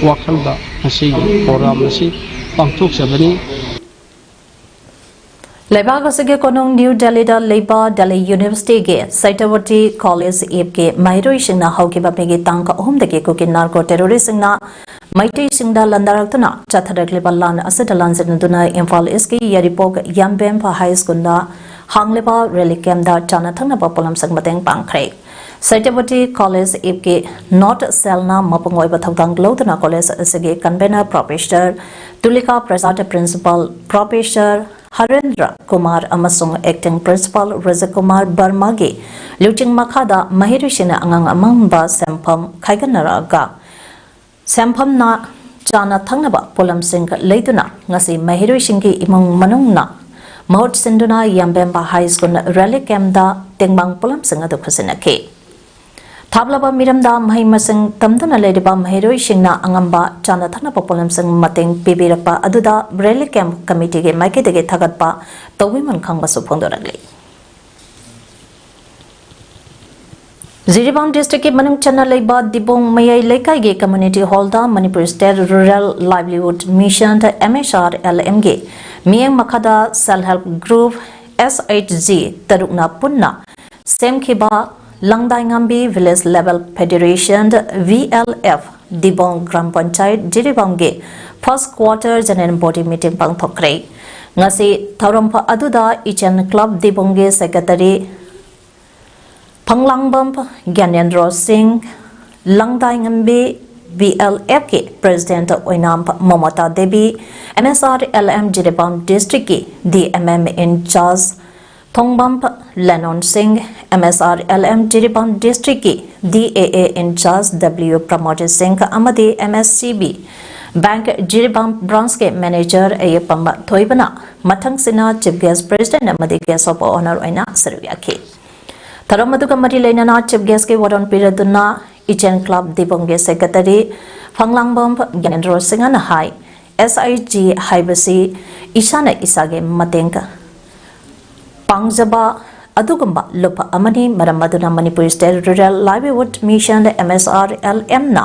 ꯋꯥꯈꯜꯗ ꯉꯁꯤꯒꯤ program ꯑꯁꯤ ꯄꯥꯡꯊꯣꯛꯆꯕꯅꯤ꯫ ꯂꯩꯕꯥꯛ ꯑꯁꯤꯒꯤ ꯀꯣꯅꯨꯡ ꯅ꯭ꯌꯨ ꯗꯦꯜꯂꯤꯗ ꯂꯩꯕ ꯗꯦꯜꯂꯤ ꯌꯨꯅꯤꯚꯔꯁꯤꯇꯤꯒꯤ ꯁꯇ꯭ꯌꯕꯇꯤ ꯀꯣꯂꯦꯖ ꯏꯞꯀꯤ ꯃꯍꯩꯔꯣꯏꯁꯤꯡꯅ ꯍꯧꯈꯤꯕ ꯃꯦꯒꯤ ꯇꯥꯡ ꯑꯍꯨꯝꯗꯒꯤ ꯀꯨꯀꯤ narco terroristꯁꯤꯡꯅ ꯃꯩꯇꯩꯁꯤꯡꯗ ꯂꯥꯟꯗꯥꯔꯛꯇꯨꯅ ꯆꯠꯊꯔꯛꯂꯤꯕ ꯂꯥꯟ ꯑꯁꯤꯗ ꯂꯥꯟꯖꯦꯟꯅꯗꯨꯅ ꯏꯝꯐꯥꯜ ꯏꯁꯀꯤ ꯌꯥꯏꯔꯤꯄꯣꯛ ꯌꯥꯝꯕꯦꯝꯐ ꯍꯥꯏ ꯁ꯭ꯀꯨꯜꯗ ꯍꯥꯡꯂꯤꯕ ꯔꯦꯂꯤ ꯀꯦꯝꯗ ꯆꯥꯅ ꯊꯛꯅꯕ ꯄꯣꯠꯂꯝꯁꯤꯡ ꯃꯇꯦꯡ ꯄꯥꯡꯈ꯭ꯔꯦ꯫ ꯁꯇ꯭ꯌꯕꯇꯤ ꯀꯣꯂꯦꯖ ꯏꯞꯀꯤ ꯅꯣꯔꯠ ꯁꯦꯜꯅ ꯃꯄꯨꯡ ꯑꯣꯏꯕ ꯊꯧꯗꯥꯡ ꯂꯧꯗꯨꯅ ꯀꯣꯂꯦꯖ ꯑꯁꯤꯒꯤ convener professor Tulika Prasad, principal professor Harendra Kumar ꯑꯃꯁꯨꯡ ꯑꯦꯛꯇꯤꯡ ꯄ꯭ꯔꯤꯟꯁꯤꯄꯥꯜ ꯔꯖꯀꯨꯃꯥꯔ ꯕꯔꯃꯥꯒꯤ ꯂꯨꯆꯤꯡ ꯃꯈꯥꯗ ꯃꯍꯩꯔꯣꯏꯁꯤꯡꯅ ꯑꯉꯝ ꯑꯉꯝꯕ ꯁꯦꯟꯐꯝ ꯈꯥꯏꯒꯠꯅꯔꯛꯑꯒ ꯁꯦꯟꯐꯝꯅ ꯆꯥꯅ ꯊꯛꯅꯕ ꯄꯣꯠꯂꯝꯁꯤꯡ ꯂꯩꯗꯨꯅ ꯉꯁꯤ ꯃꯍꯩꯔꯣꯏꯁꯤꯡꯒꯤ ꯏꯃꯨꯡ ꯃꯅꯨꯡꯅ ꯃꯍꯨꯠ ꯁꯤꯟꯗꯨꯅ ꯌꯥꯝꯕꯦꯝꯕ ꯍꯥꯏ ꯁ꯭ꯀꯨꯜ ꯔꯦꯂꯤ ꯀꯦꯝꯗ ꯇꯦꯡꯕꯥꯡ ꯄꯣꯠꯂꯝꯁꯤꯡ ꯑꯗꯨ ꯈꯨꯠꯁꯤꯟꯅꯈꯤ꯫ ꯊꯥꯞꯂꯕ ꯃꯤꯔꯝꯗ ꯃꯍꯩ ꯃꯁꯤꯡ ꯇꯝꯗꯨꯅ ꯂꯩꯔꯤꯕ ꯃꯍꯩꯔꯣꯏꯁꯤꯡꯅ ꯑꯉꯝꯕ ꯆꯥꯅ ꯊꯛꯅꯕ ꯄꯣꯠꯂꯝꯁꯤꯡ ꯃꯇꯦꯡ ꯄꯤꯕꯤꯔꯛꯄ ꯑꯗꯨꯗ ꯔꯦꯂꯤ ꯀꯦꯝ ꯀꯃꯤꯇꯤꯒꯤ ꯃꯥꯏꯀꯩꯗꯒꯤ ꯊꯥꯒꯠꯄ ꯇꯧꯕꯤꯃꯜ ꯈꯪꯕꯁꯨ ꯐꯣꯡꯗꯣꯔꯛꯂꯤ꯫ ꯖꯤꯔꯤꯕꯥꯝ ꯗꯤꯁꯇ꯭ꯔꯤꯛꯀꯤ ꯃꯅꯨꯡ ꯆꯟꯅ ꯂꯩꯕ ꯗꯤꯕꯣꯡ ꯃꯌꯥꯏ ꯂꯩꯀꯥꯏꯒꯤ ꯀꯝꯃ꯭ꯌꯨꯅꯤꯇꯤ ꯍꯣꯜꯗ Manipur state rural livelihood mission, M S R L ꯑꯦꯝꯒꯤ ꯃꯤꯠꯌꯦꯡ ꯃꯈꯥꯗ self help group, S H G, ꯇꯔꯨꯛꯅ ꯄꯨꯟꯅ ꯁꯦꯝꯈꯤꯕ Langdaingambi village level federation, V L F, Dibong gram panchayat ꯖꯤꯔꯤꯕꯥꯝꯒꯤ first quarter general body meeting ꯄꯥꯡꯊꯣꯛꯈ꯭ꯔꯦ꯫ ꯉꯁꯤ ꯊꯧꯔꯝ ꯑꯗꯨꯗ ꯏꯆꯦꯜ club ꯗꯤꯕꯣꯡꯒꯤ secretary Phanglangbam Gyanendro Singh, Langdaingambi V L ꯑꯦꯐꯀꯤ president Oinam Mamta Devi, M S R L M Jiribam ꯗꯤꯁꯇ꯭ꯔꯤꯛꯀꯤ D M M in charge Thongbam Lenon Singh, M S R L M Jiribam ꯗꯤꯁꯇ꯭ꯔꯤꯛꯀꯤ ꯗꯤ ꯑꯦ ꯑꯦ in-charge W ꯄ꯭ꯔꯃꯣꯗ ꯁꯤꯡ ꯑꯃꯗꯤ M S C B bank Jiribam ꯕ꯭ꯔꯥꯟꯁꯀꯤ ꯃꯦꯅꯦꯖꯔ ꯑꯌꯦꯛꯄꯝ ꯊꯣꯏꯕꯅ ꯃꯊꯪꯁꯤꯅ ꯆꯤꯐ ꯒꯦꯁ, ꯄ꯭ꯔꯦꯁꯤꯗꯦꯟꯠ ꯑꯃꯗꯤ ꯒꯦꯁ ꯑꯣꯐ ꯑꯣꯅꯔ ꯑꯣꯏꯅ ꯁꯔꯨꯛ ꯌꯥꯈꯤ꯫ ꯊꯧꯔꯝ ꯑꯗꯨꯒ ꯃꯔꯤ ꯂꯩꯅꯅ ꯆꯤꯐ ꯒꯦꯁꯀꯤ ꯋꯥꯔꯣꯜ ꯄꯤꯔꯗꯨꯅ ꯏꯆꯦꯜ ꯀ꯭ꯂꯕ ꯗꯤꯕꯣꯡꯒꯤ ꯁꯦꯀ꯭ꯔꯦꯇꯔꯤ ꯐꯪꯂꯥꯡꯕꯝ ꯒ꯭ꯌꯥꯅꯦꯟꯗ꯭ꯔꯣ ꯁꯤꯡꯍꯅ ꯍꯥꯏ, ꯑꯦꯁ ꯑꯩꯆ ꯖꯤ ꯍꯥꯏꯕꯁꯤ ꯏꯁꯥꯅ ꯏꯁꯥꯒꯤ ꯃꯇꯦꯡ ꯄꯥꯡꯖꯕ ꯑꯗꯨꯒꯨꯝꯕ ꯂꯨꯞ ꯑꯃꯅꯤ꯫ ꯃꯔꯝ ꯑꯗꯨꯅ Manipur state rural livelihood mission, M S R L ꯑꯦꯝꯅ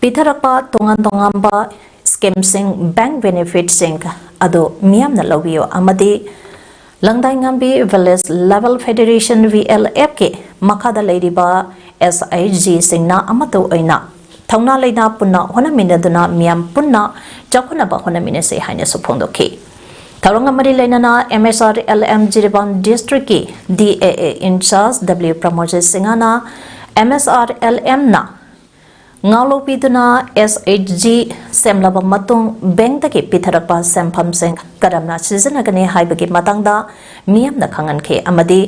ꯄꯤꯊꯔꯛꯄ ꯇꯣꯉꯥꯟ ꯇꯣꯉꯥꯟꯕ ꯁ꯭ꯀꯤꯝꯁꯤꯡ, ꯕꯦꯡꯛ ꯕꯦꯅꯤꯐꯤꯠꯁꯤꯡ ꯑꯗꯨ ꯃꯤꯌꯥꯝꯅ ꯂꯧꯕꯤꯌꯨ ꯑꯃꯗꯤ Langdaingambi village level federation, V L ꯑꯦꯐꯀꯤ ꯃꯈꯥꯗ ꯂꯩꯔꯤꯕ ꯑꯦꯁ ꯑꯩꯆ ꯖꯤꯁꯤꯡꯅ ꯑꯃꯠꯇ ꯑꯣꯏꯅ ꯊꯧꯅꯥ ꯂꯩꯅ ꯄꯨꯟꯅ ꯍꯣꯠꯅꯃꯤꯟꯅꯗꯨꯅ ꯃꯤꯌꯥꯝ ꯄꯨꯟꯅ ꯆꯥꯎꯈꯠꯅꯕ ꯍꯣꯠꯅꯃꯤꯟꯅꯁꯤ ꯍꯥꯏꯅꯁꯨ ꯐꯣꯡꯗꯣꯛꯈꯤ꯫ ꯊꯧꯔꯝꯒ ꯃꯔꯤ ꯂꯩꯅꯅ M S R L M Jiribam district ꯀꯤ D A A in charge W ꯄ꯭ꯔꯃꯣꯗꯖꯤꯠ ꯁꯤꯡꯍꯅ M S R L M ꯅ ꯉꯥꯎꯂꯧꯕꯤꯗꯨꯅ S H G ꯁꯦꯝꯂꯕ ꯃꯇꯨꯡ bank ꯇꯒꯤ ꯄꯤꯊꯔꯛꯄ ꯁꯦꯟꯐꯝꯁꯤꯡ ꯀꯔꯝꯅ ꯁꯤꯖꯤꯟꯅꯒꯅꯤ ꯍꯥꯏꯕꯒꯤ ꯃꯇꯥꯡꯗ ꯃꯤꯌꯥꯝꯅ ꯈꯪꯍꯟꯈꯤ ꯑꯃꯗꯤ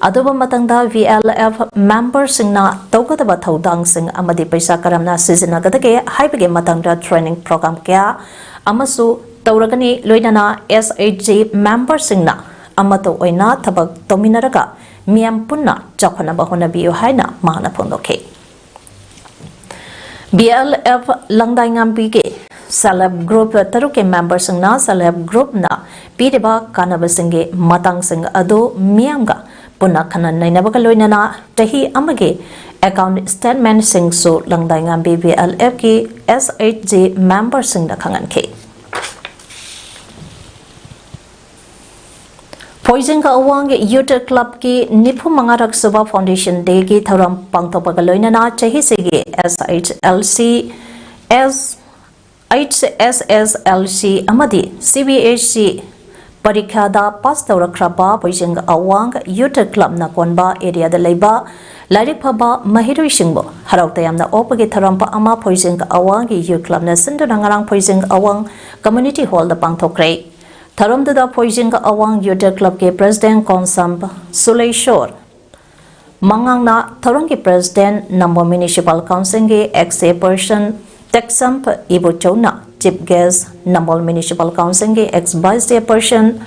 ꯑꯗꯨꯕꯨ ꯃꯇꯥꯡꯗ V L F member ꯁꯤꯡꯅ ꯇꯧꯒꯗꯕ ꯊꯧꯗꯥꯡꯁꯤꯡ ꯑꯃꯗꯤ ꯄꯩꯁꯥ ꯀꯔꯝꯅ ꯁꯤꯖꯤꯟꯅꯒꯗꯒꯦ ꯍꯥꯏꯕꯒꯤ ꯃꯇꯥꯡꯗ training program ꯀꯌꯥ ꯑꯃꯁꯨ ꯇꯧꯔꯒꯅꯤ꯫ ꯂꯣꯏꯅꯅ S H G member ꯁꯤꯡꯅ ꯑꯃꯠꯇ ꯑꯣꯏꯅ ꯊꯕꯛ ꯇꯧꯃꯤꯟꯅꯔꯒ ꯃꯤꯌꯥꯝ ꯄꯨꯟꯅ ꯆꯥꯎꯈꯠꯅꯕ ꯍꯣꯠꯅꯕꯤꯌꯨ ꯍꯥꯏꯅ ꯃꯍꯥꯛꯅ ꯐꯣꯡꯗꯣꯛꯈꯤ꯫ B L F ꯂꯪꯗꯥꯏꯉꯥꯝꯕꯤꯒꯤ self help group ꯇꯔꯨꯛꯀꯤ member ꯁꯤꯡꯅ self help group ꯅ ꯄꯤꯔꯤꯕ ꯀꯥꯟꯅꯕꯁꯤꯡꯒꯤ ꯃꯇꯥꯡꯁꯤꯡ ꯑꯗꯨ ꯃꯤꯌꯥꯝꯒ ꯄꯨꯟꯅ ꯈꯟꯅ ꯅꯩꯅꯕꯒ ꯂꯣꯏꯅꯅ ꯆꯍꯤ ꯑꯃꯒꯤ account statement ꯁꯤꯡꯁꯨ ꯂꯪꯗꯥꯏꯉꯥꯝꯕꯤ V L F ꯀꯤ S H G member ꯁꯤꯡꯗ ꯈꯪꯍꯟꯈꯤ꯫ ꯐꯣꯏꯖꯤꯡ ꯑꯋꯥꯡ Youth Club ꯀꯤ ꯅꯤꯐꯨ ꯃꯉꯥꯔꯛ ꯁꯨꯕ Foundation Day ꯒꯤ ꯊꯧꯔꯝ ꯄꯥꯡꯊꯣꯛꯄꯒ ꯂꯣꯏꯅꯅ ꯆꯍꯤꯁꯤꯒꯤ S H L C, S, H S S L C ꯑꯃꯗꯤ C B S E ꯄꯔꯤꯈꯥꯗ pass ꯇꯧꯔꯛꯈ꯭ꯔꯕ ꯐꯣꯏꯖꯤꯡ ꯑꯋꯥꯡ Youth Club ꯅ ꯀꯣꯟꯕ area ꯗ ꯂꯩꯕ ꯂꯥꯏꯔꯤꯛ ꯐꯕ ꯃꯍꯩꯔꯣꯏꯁꯤꯡꯕꯨ ꯍꯔꯥꯎ ꯇꯌꯥꯝꯅ ꯑꯣꯛꯄꯒꯤ ꯊꯧꯔꯝ ꯑꯃ ꯐꯣꯏꯖꯤꯡ ꯑꯋꯥꯡꯒꯤ Youth Club ꯅ ꯁꯤꯟꯗꯨꯅ ꯉꯔꯥꯡ ꯐꯣꯏꯖꯤꯡ ꯑꯋꯥꯡ Community Hall ꯗ ꯄꯥꯡꯊꯣꯛꯈ꯭ꯔꯦ꯫ ꯊꯧꯔꯝꯗꯨꯗ ꯐꯣꯏꯖꯤꯡ ꯑꯋꯥꯡ Youth Club ꯀꯤ President ꯀꯣꯟꯁꯝ ꯁꯨꯂꯦꯁꯣꯔ ꯃꯉꯥꯡꯅ, ꯊꯧꯔꯝꯒꯤ President, ꯅꯝꯕꯣꯜ Municipal Council ꯒꯤ ex chairperson ꯇꯦꯛꯁꯝ ꯏꯕꯣꯆꯧꯅ, chief guest, ꯅꯝꯕꯣꯜ Municipal Council ꯒꯤ ex vice chairperson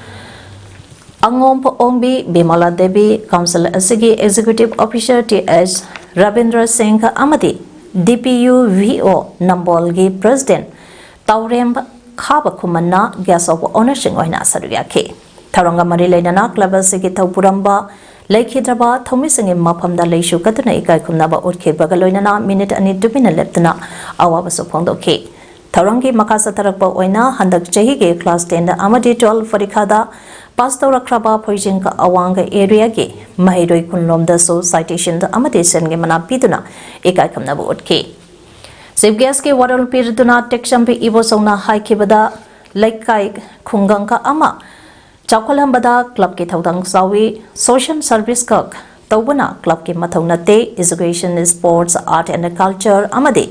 ꯑꯉꯣꯝ ꯑꯣꯡꯕꯤ ꯕꯤꯃꯂꯥ ꯗꯦꯕꯤ, council ꯑꯁꯤꯒꯤ executive officer T H Rabindra Singh ꯑꯃꯗꯤ D P U V O ꯅꯝꯕꯣꯜꯒꯤ President ꯇꯥꯎꯔꯦꯝ ꯈꯥꯕ ꯈꯨꯃꯟꯅ guest of honour ꯁꯤꯡ ꯑꯣꯏꯅ ꯁꯔꯨꯛ ꯌꯥꯈꯤ꯫ ꯊꯧꯔꯝꯒ ꯃꯔꯤ ꯂꯩꯅꯅ club ꯑꯁꯤꯒꯤ ꯊꯧꯄꯨꯔꯝꯕ ꯂꯩꯈꯤꯗ꯭ꯔꯕ ꯊꯧꯃꯤꯁꯤꯡꯒꯤ ꯃꯐꯝꯗ ꯂꯩꯁꯨ ꯀꯠꯇꯨꯅ ꯏꯀꯥꯏ ꯈꯨꯝꯅꯕ ꯎꯠꯈꯤꯕꯒ ꯂꯣꯏꯅꯅ minute ꯑꯅꯤ ꯇꯨꯃꯤꯟꯅ ꯂꯦꯞꯇꯨꯅ ꯑꯋꯥꯕꯁꯨ ꯐꯣꯡꯗꯣꯛꯈꯤ꯫ ꯊꯧꯔꯝꯒꯤ ꯃꯈꯥ ꯆꯠꯊꯔꯛꯄ ꯑꯣꯏꯅ ꯍꯟꯗꯛ ꯆꯍꯤꯒꯤ class ten ꯑꯃꯗꯤ twelve ꯄꯔꯤꯈꯥꯗ pass ꯇꯧꯔꯛꯈ꯭ꯔꯕ ꯐꯣꯏꯖꯤꯡ ꯑꯋꯥꯡ area ꯒꯤ ꯃꯍꯩꯔꯣꯏ ꯀꯨꯟꯂꯣꯝꯗꯁꯨ citation ꯑꯃꯗꯤ ꯁꯦꯟꯒꯤ ꯃꯅꯥ ꯄꯤꯗꯨꯅ ꯏꯀꯥꯏ ꯈꯨꯝꯅꯕ ꯎꯠꯈꯤ꯫ Chief Guest ꯀꯤ ꯋꯥꯔꯣꯜ ꯄꯤꯔꯗꯨꯅ ꯇꯦꯛꯆꯝꯕꯤ ꯏꯕꯣꯆꯧꯅ ꯍꯥꯏꯈꯤꯕꯗ, ꯂꯩꯀꯥꯏ ꯈꯨꯡꯒꯪ ꯀꯌꯥ ꯑꯃ ꯆꯥꯎꯈꯠꯍꯟꯕꯗ club ꯀꯤ ꯊꯧꯗꯥꯡ ꯆꯥꯎꯏ꯫ Social service ꯈꯛ ꯇꯧꯕꯅ club ꯀꯤ ꯃꯊꯧ ꯅꯠꯇꯦ꯫ Education, sports, art and culture ꯑꯃꯗꯤ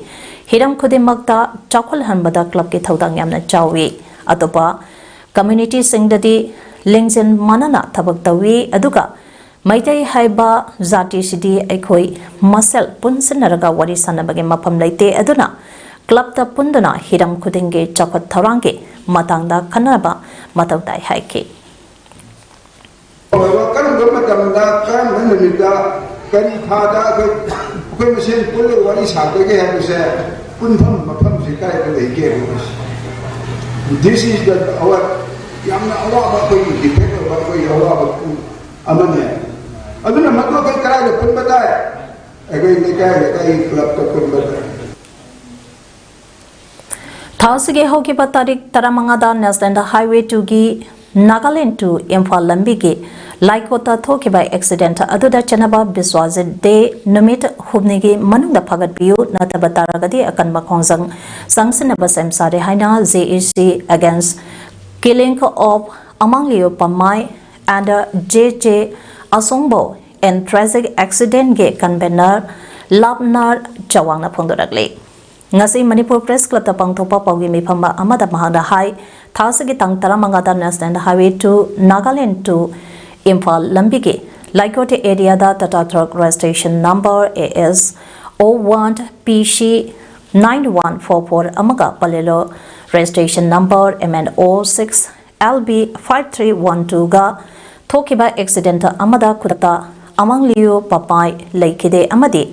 ꯍꯤꯔꯝ ꯈꯨꯗꯤꯡꯃꯛꯇ ꯆꯥꯎꯈꯠꯍꯟꯕꯗ club ꯀꯤ ꯊꯧꯗꯥꯡ ꯌꯥꯝꯅ ꯆꯥꯎꯏ꯫ ꯑꯇꯣꯞꯄ community ꯁꯤꯡꯗꯗꯤ ꯂꯤꯡꯖꯦꯜ ꯃꯥꯟꯅꯅ ꯊꯕꯛ ꯇꯧꯏ, ꯑꯗꯨꯒ ꯃꯩꯇꯩ ꯍꯥꯏꯕ ꯖꯥꯇꯤꯁꯤꯗꯤ ꯑꯩꯈꯣꯏ ꯃꯁꯦꯜ ꯄꯨꯟꯁꯤꯟꯅꯔꯒ ꯋꯥꯔꯤ ꯁꯥꯟꯅꯕꯒꯤ ꯃꯐꯝ ꯂꯩꯇꯦ꯫ ꯑꯗꯨꯅ club ꯇ ꯄꯨꯟꯗꯨꯅ ꯍꯤꯔꯝ ꯈꯨꯗꯤꯡꯒꯤ ꯆꯥꯎꯈꯠ ꯊꯧꯔꯥꯡꯒꯤ ꯃꯇꯥꯡꯗ ꯈꯟꯅꯕ ꯃꯊꯧ ꯇꯥꯏ ꯍꯥꯏꯈꯤ꯫ ꯑꯣꯏꯕ ꯀꯔꯝꯕ ꯃꯇꯝꯗ, ꯀꯔꯝꯕ ꯅꯨꯃꯤꯠꯇ, ꯀꯔꯤ ꯊꯥꯗ ꯑꯩꯈꯣꯏ, ꯑꯩꯈꯣꯏ ꯃꯁꯦꯟ ꯄꯨꯜꯂꯒ ꯋꯥꯔꯤ ꯁꯥꯗꯒꯦ ꯍꯥꯏꯕꯁꯦ ꯄꯨꯟꯐꯝ ꯃꯐꯝꯁꯤ ꯀꯥꯏꯗ ꯂꯩꯒꯦ? This is the our ꯌꯥꯝꯅ ꯑꯋꯥꯕ, ꯑꯩꯈꯣꯏꯒꯤ defect ꯑꯣꯏꯕ, ꯑꯩꯈꯣꯏꯒꯤ ꯑꯋꯥꯕ ꯑꯃꯅꯦ꯫ ꯑꯗꯨꯅ ꯃꯗꯨ ꯑꯩꯈꯣꯏ ꯀꯗꯥꯏꯗ ꯄꯨꯟꯕ ꯇꯥꯏ? ꯑꯩꯈꯣꯏ ꯂꯩꯀꯥꯏ ꯂꯩꯀꯥꯏꯒꯤ club ꯇ ꯄꯨꯟꯕ ꯇꯥꯏ꯫ ꯊꯥ ꯑꯁꯤꯒꯤ ꯍꯧꯈꯤꯕ ꯇꯥꯔꯤꯛ ꯇꯔꯥꯃꯉꯥꯗ National Highway two ꯒꯤ Nagaland to ꯏꯝꯐꯥꯜ ꯂꯝꯕꯤꯒꯤ ꯂꯥꯏꯀꯣꯠꯇ ꯊꯣꯛꯈꯤꯕ accident ꯑꯗꯨꯗ ꯆꯦꯟꯅꯕ ꯕꯤꯁ꯭ꯋꯥꯖꯤꯠ ꯗꯦ ꯅꯨꯃꯤꯠ ꯍꯨꯝꯅꯤꯒꯤ ꯃꯅꯨꯡꯗ ꯐꯥꯒꯠꯄꯤꯌꯨ, ꯅꯠꯇꯕ ꯇꯥꯔꯒꯗꯤ ꯑꯀꯟꯕ ꯈꯣꯡꯖꯪ ꯆꯪꯁꯤꯟꯅꯕ ꯁꯦꯝ ꯁꯥꯔꯦ ꯍꯥꯏꯅ J A C against Killing of Amanglio Pamai and J J Asongbo in tragic accident ꯒꯤ convener ꯂꯥꯞꯅꯥꯔ ꯆꯋꯥꯡꯅ ꯐꯣꯡꯗꯣꯔꯛꯂꯤ꯫ ꯉꯁꯤ ꯃꯅꯤꯄꯨꯔ Press Club ꯇ ꯄꯥꯡꯊꯣꯛꯄ ꯄꯥꯎꯒꯤ ꯃꯤꯐꯝ ꯑꯃꯗ ꯃꯍꯥꯛꯅ ꯍꯥꯏ, ꯊꯥ ꯑꯁꯤꯒꯤ ꯇꯥꯡ ꯇꯔꯥꯃꯉꯥꯗ National Highway two Nagaland to Imphal ꯂꯝꯕꯤꯒꯤ ꯂꯥꯏꯀꯣꯠ area the Tata Truck registration number A S O one P C nine one four four ꯑꯃꯒ Bolero registration number M N O six L B five three one two ꯒ ꯊꯣꯛꯈꯤꯕ accident ꯑꯃꯗ ꯈꯨꯗꯛꯇ ꯑꯃꯥꯡꯂꯤꯌꯨ ꯄꯄꯥꯏ ꯂꯩꯈꯤꯗꯦ ꯑꯃꯗꯤ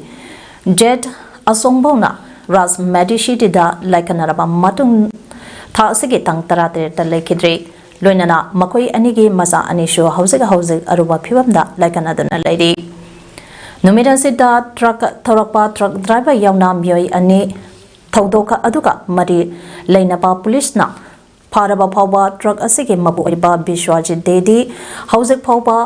Z ꯑꯁꯣꯡꯕꯧꯅ ꯔꯥꯖ ꯃꯦꯗꯤꯁꯤꯇꯤꯗ ꯂꯥꯏꯀꯠꯅꯔꯕ ꯃꯇꯨꯡ ꯊꯥ ꯑꯁꯤꯒꯤ ꯇꯥꯡ ꯇꯔꯥꯇꯔꯦꯠꯇ ꯂꯩꯈꯤꯗ꯭ꯔꯦ꯫ ꯂꯣꯏꯅꯅ ꯃꯈꯣꯏ ꯑꯅꯤꯒꯤ ꯃꯆꯥ ꯑꯅꯤꯁꯨ ꯍꯧꯖꯤꯛ ꯍꯧꯖꯤꯛ ꯑꯔꯨꯕ ꯐꯤꯕꯝꯗ ꯂꯥꯏꯀꯠꯅꯗꯨꯅ ꯂꯩꯔꯤ꯫ ꯅꯨꯃꯤꯠ ꯑꯁꯤꯗ truck ꯊꯧꯔꯛꯄ truck driver ꯌꯥꯎꯅ ꯃꯤꯑꯣꯏ ꯑꯅꯤ ꯊꯧꯗꯣꯛ ꯑꯗꯨꯒ ꯃꯔꯤ ꯂꯩꯅꯕ ꯄꯨꯂꯤꯁꯅ ꯐꯥꯔꯕ ꯐꯥꯎꯕ truck ꯑꯁꯤꯒꯤ ꯃꯄꯨ ꯑꯣꯏꯔꯤꯕ ꯕꯤꯁ꯭ꯋꯥꯖꯤꯠ ꯗꯦꯗꯤ ꯍꯧꯖꯤꯛ ꯐꯥꯎꯕ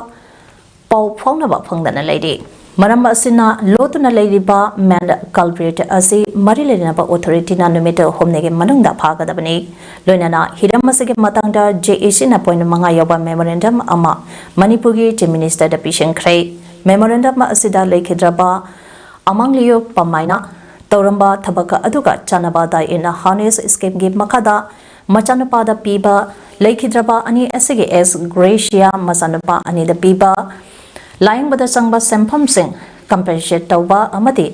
ꯄꯥꯎ ꯐꯥꯎꯅꯕ ꯐꯪꯗꯅ ꯂꯩꯔꯤ꯫ ꯃꯔꯝ ꯑꯁꯤꯅ ꯂꯣꯠꯇꯨꯅ ꯂꯩꯔꯤꯕ main culprit ꯑꯁꯤ ꯃꯔꯤ ꯂꯩꯅꯕ authority ꯅ ꯅꯨꯃꯤꯠ ꯍꯨꯝꯅꯤꯒꯤ ꯃꯅꯨꯡꯗ ꯐꯥꯒꯗꯕꯅꯤ꯫ ꯂꯣꯏꯅꯅ ꯍꯤꯔꯝ ꯑꯁꯤꯒꯤ ꯃꯇꯥꯡꯗ J A C ꯅ point ꯃꯉꯥ ꯌꯥꯎꯕ memorandum ꯑꯃ ꯃꯅꯤꯄꯨꯔꯒꯤ Chief Minister ꯗ ꯄꯤꯁꯤꯟꯈ꯭ꯔꯦ꯫ Memorandum ꯑꯁꯤꯗ ꯂꯩꯈꯤꯗ꯭ꯔꯕ ꯑꯃꯥꯡꯂꯤꯌꯨ ꯄꯝꯃꯥꯏꯅ ꯇꯧꯔꯝꯕ ꯊꯕꯛ ꯑꯗꯨꯒ ꯆꯥꯟꯅꯕ ꯗꯥꯏ ꯏꯟ ꯍꯥꯔꯅꯦꯁ ꯁ꯭ꯀꯤꯝꯒꯤ ꯃꯈꯥꯗ ꯃꯆꯥꯅꯨꯄꯥꯗ ꯄꯤꯕ, ꯂꯩꯈꯤꯗ꯭ꯔꯕ ꯑꯅꯤ ꯑꯁꯤꯒꯤ ex gratia ꯃꯆꯥꯅꯨꯄꯥ ꯑꯅꯤꯗ ꯄꯤꯕ, ꯂꯥꯌꯦꯡꯕꯗ ꯆꯪꯕ ꯁꯦꯟꯐꯝꯁꯤꯡ compensate ꯇꯧꯕ ꯑꯃꯗꯤ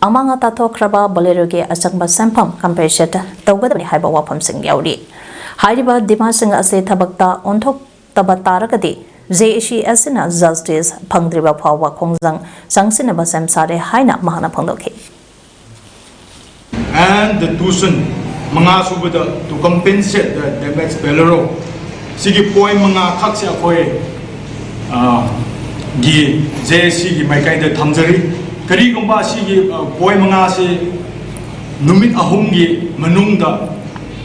ꯑꯃꯥꯡ ꯑꯇꯥ ꯊꯣꯛꯈ꯭ꯔꯕ ꯕꯣꯂꯦꯔꯣꯒꯤ ꯑꯆꯪꯕ ꯁꯦꯟꯐꯝ compensate ꯇꯧꯒꯗꯕꯅꯤ ꯍꯥꯏꯕ ꯋꯥꯐꯝꯁꯤꯡ ꯌꯥꯎꯔꯤ꯫ ꯍꯥꯏꯔꯤꯕ demand ꯁꯤꯡ ꯑꯁꯤ ꯊꯕꯛꯇ ꯑꯣꯟꯊꯣꯛꯇꯕ ꯇꯥꯔꯒꯗꯤ J A C ꯑꯁꯤꯅ justice ꯐꯪꯗ꯭ꯔꯤꯕ ꯐꯥꯎꯕ ꯈꯣꯡꯖꯪ ꯆꯪꯁꯤꯟꯅꯕ ꯁꯦꯝ ꯁꯥꯔꯦ ꯍꯥꯏꯅ ꯃꯍꯥꯛꯅ ꯐꯣꯡꯗꯣꯛꯈꯤ꯫ And the tuition, ꯃꯉꯥ ꯁꯨꯕꯗ, to compensate the damage Bolero, ꯁꯤꯒꯤ point ꯃꯉꯥ ꯈꯛꯁꯦ ꯑꯩꯈꯣꯏ, ꯑ, ꯒꯤ J A C ꯒꯤ ꯃꯥꯏꯀꯩꯗ ꯊꯝꯖꯔꯤ꯫ ꯀꯔꯤꯒꯨꯝꯕ ꯑꯁꯤꯒꯤ, ꯑ, point ꯃꯉꯥꯁꯤ ꯅꯨꯃꯤꯠ ꯑꯍꯨꯝꯒꯤ ꯃꯅꯨꯡꯗ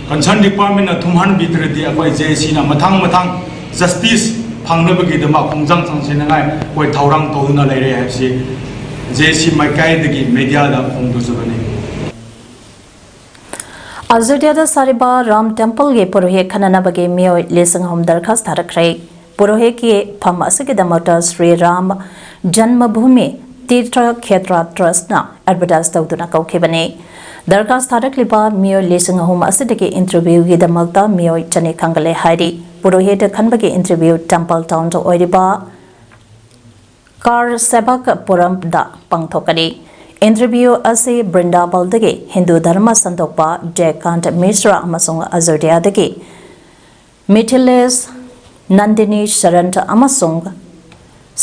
concern department ꯅ ꯊꯨꯡꯍꯟꯕꯤꯗ꯭ꯔꯗꯤ ꯑꯩꯈꯣꯏ J A C ꯅ ꯃꯊꯪ ꯃꯊꯪ justice ꯐꯪꯅꯕꯒꯤꯗꯃꯛ ꯈꯣꯡꯖꯪ ꯆꯪꯁꯤꯟꯅꯉꯥꯏ ꯑꯩꯈꯣꯏ ꯊꯧꯔꯥꯡ ꯇꯧꯗꯨꯅ ꯂꯩꯔꯦ ꯍꯥꯏꯕꯁꯤ J A C ꯃꯥꯏꯀꯩꯗꯒꯤ media ꯗ ꯐꯣꯡꯗꯣꯛꯆꯕꯅꯤ꯫ ꯑꯌꯣꯙ꯭ꯌꯥꯗ ꯁꯥꯔꯤꯕ ꯔꯥꯝ temple ꯒꯤ ꯄꯨꯔꯣꯍꯤꯠ ꯈꯟꯅꯅꯕꯒꯤ ꯃꯤꯑꯣꯏ ꯂꯤꯁꯤꯡ ꯑꯍꯨꯝ ꯗꯔꯈꯥꯁ ꯊꯥꯔꯛꯈ꯭ꯔꯦ꯫ ꯄꯨꯔꯣꯍꯤꯠꯀꯤ ꯐꯝ ꯑꯁꯤꯒꯤꯗꯃꯛꯇ ꯁ꯭ꯔꯤ ꯔꯥꯝ ꯖꯟꯃꯚꯨꯃꯤ ꯇꯤꯔꯊ ꯈꯦꯇ꯭ꯔ trust ꯅ advertise ꯇꯧꯗꯨꯅ ꯀꯧꯈꯤꯕꯅꯤ꯫ ꯗꯔꯈꯥꯁ ꯊꯥꯔꯛꯂꯤꯕ ꯃꯤꯑꯣꯏ ꯂꯤꯁꯤꯡ ꯑꯍꯨꯝ ꯑꯁꯤꯗꯒꯤ interview ꯒꯤꯗꯃꯛꯇ ꯃꯤꯑꯣꯏ ꯆꯅꯤ ꯈꯟꯒꯠꯂꯦ ꯍꯥꯏꯔꯤ꯫ ꯄꯨꯔꯣꯍꯤꯠ ꯈꯟꯕꯒꯤ interview temple town ꯗ ꯑꯣꯏꯔꯤꯕ ꯀꯥꯔ ꯁꯦꯕꯛ ꯄꯨꯔꯝꯗ ꯄꯥꯡꯊꯣꯛꯀꯅꯤ꯫ Interview ꯑꯁꯤ ꯕ꯭ꯔꯤꯟꯗꯥꯕꯜꯗꯒꯤ ꯍꯤꯟꯗꯨ ꯙꯔꯃ ꯁꯟꯗꯣꯛꯄ ꯖꯌꯀꯥꯟꯇ ꯃꯤꯁ꯭ꯔ ꯑꯃꯁꯨꯡ ꯑꯌꯣꯙ꯭ꯌꯥꯗꯒꯤ ꯃꯤꯊꯤꯂꯦꯁ, ꯅꯟꯗꯤꯅꯤ ꯁꯔꯟ ꯑꯃꯁꯨꯡ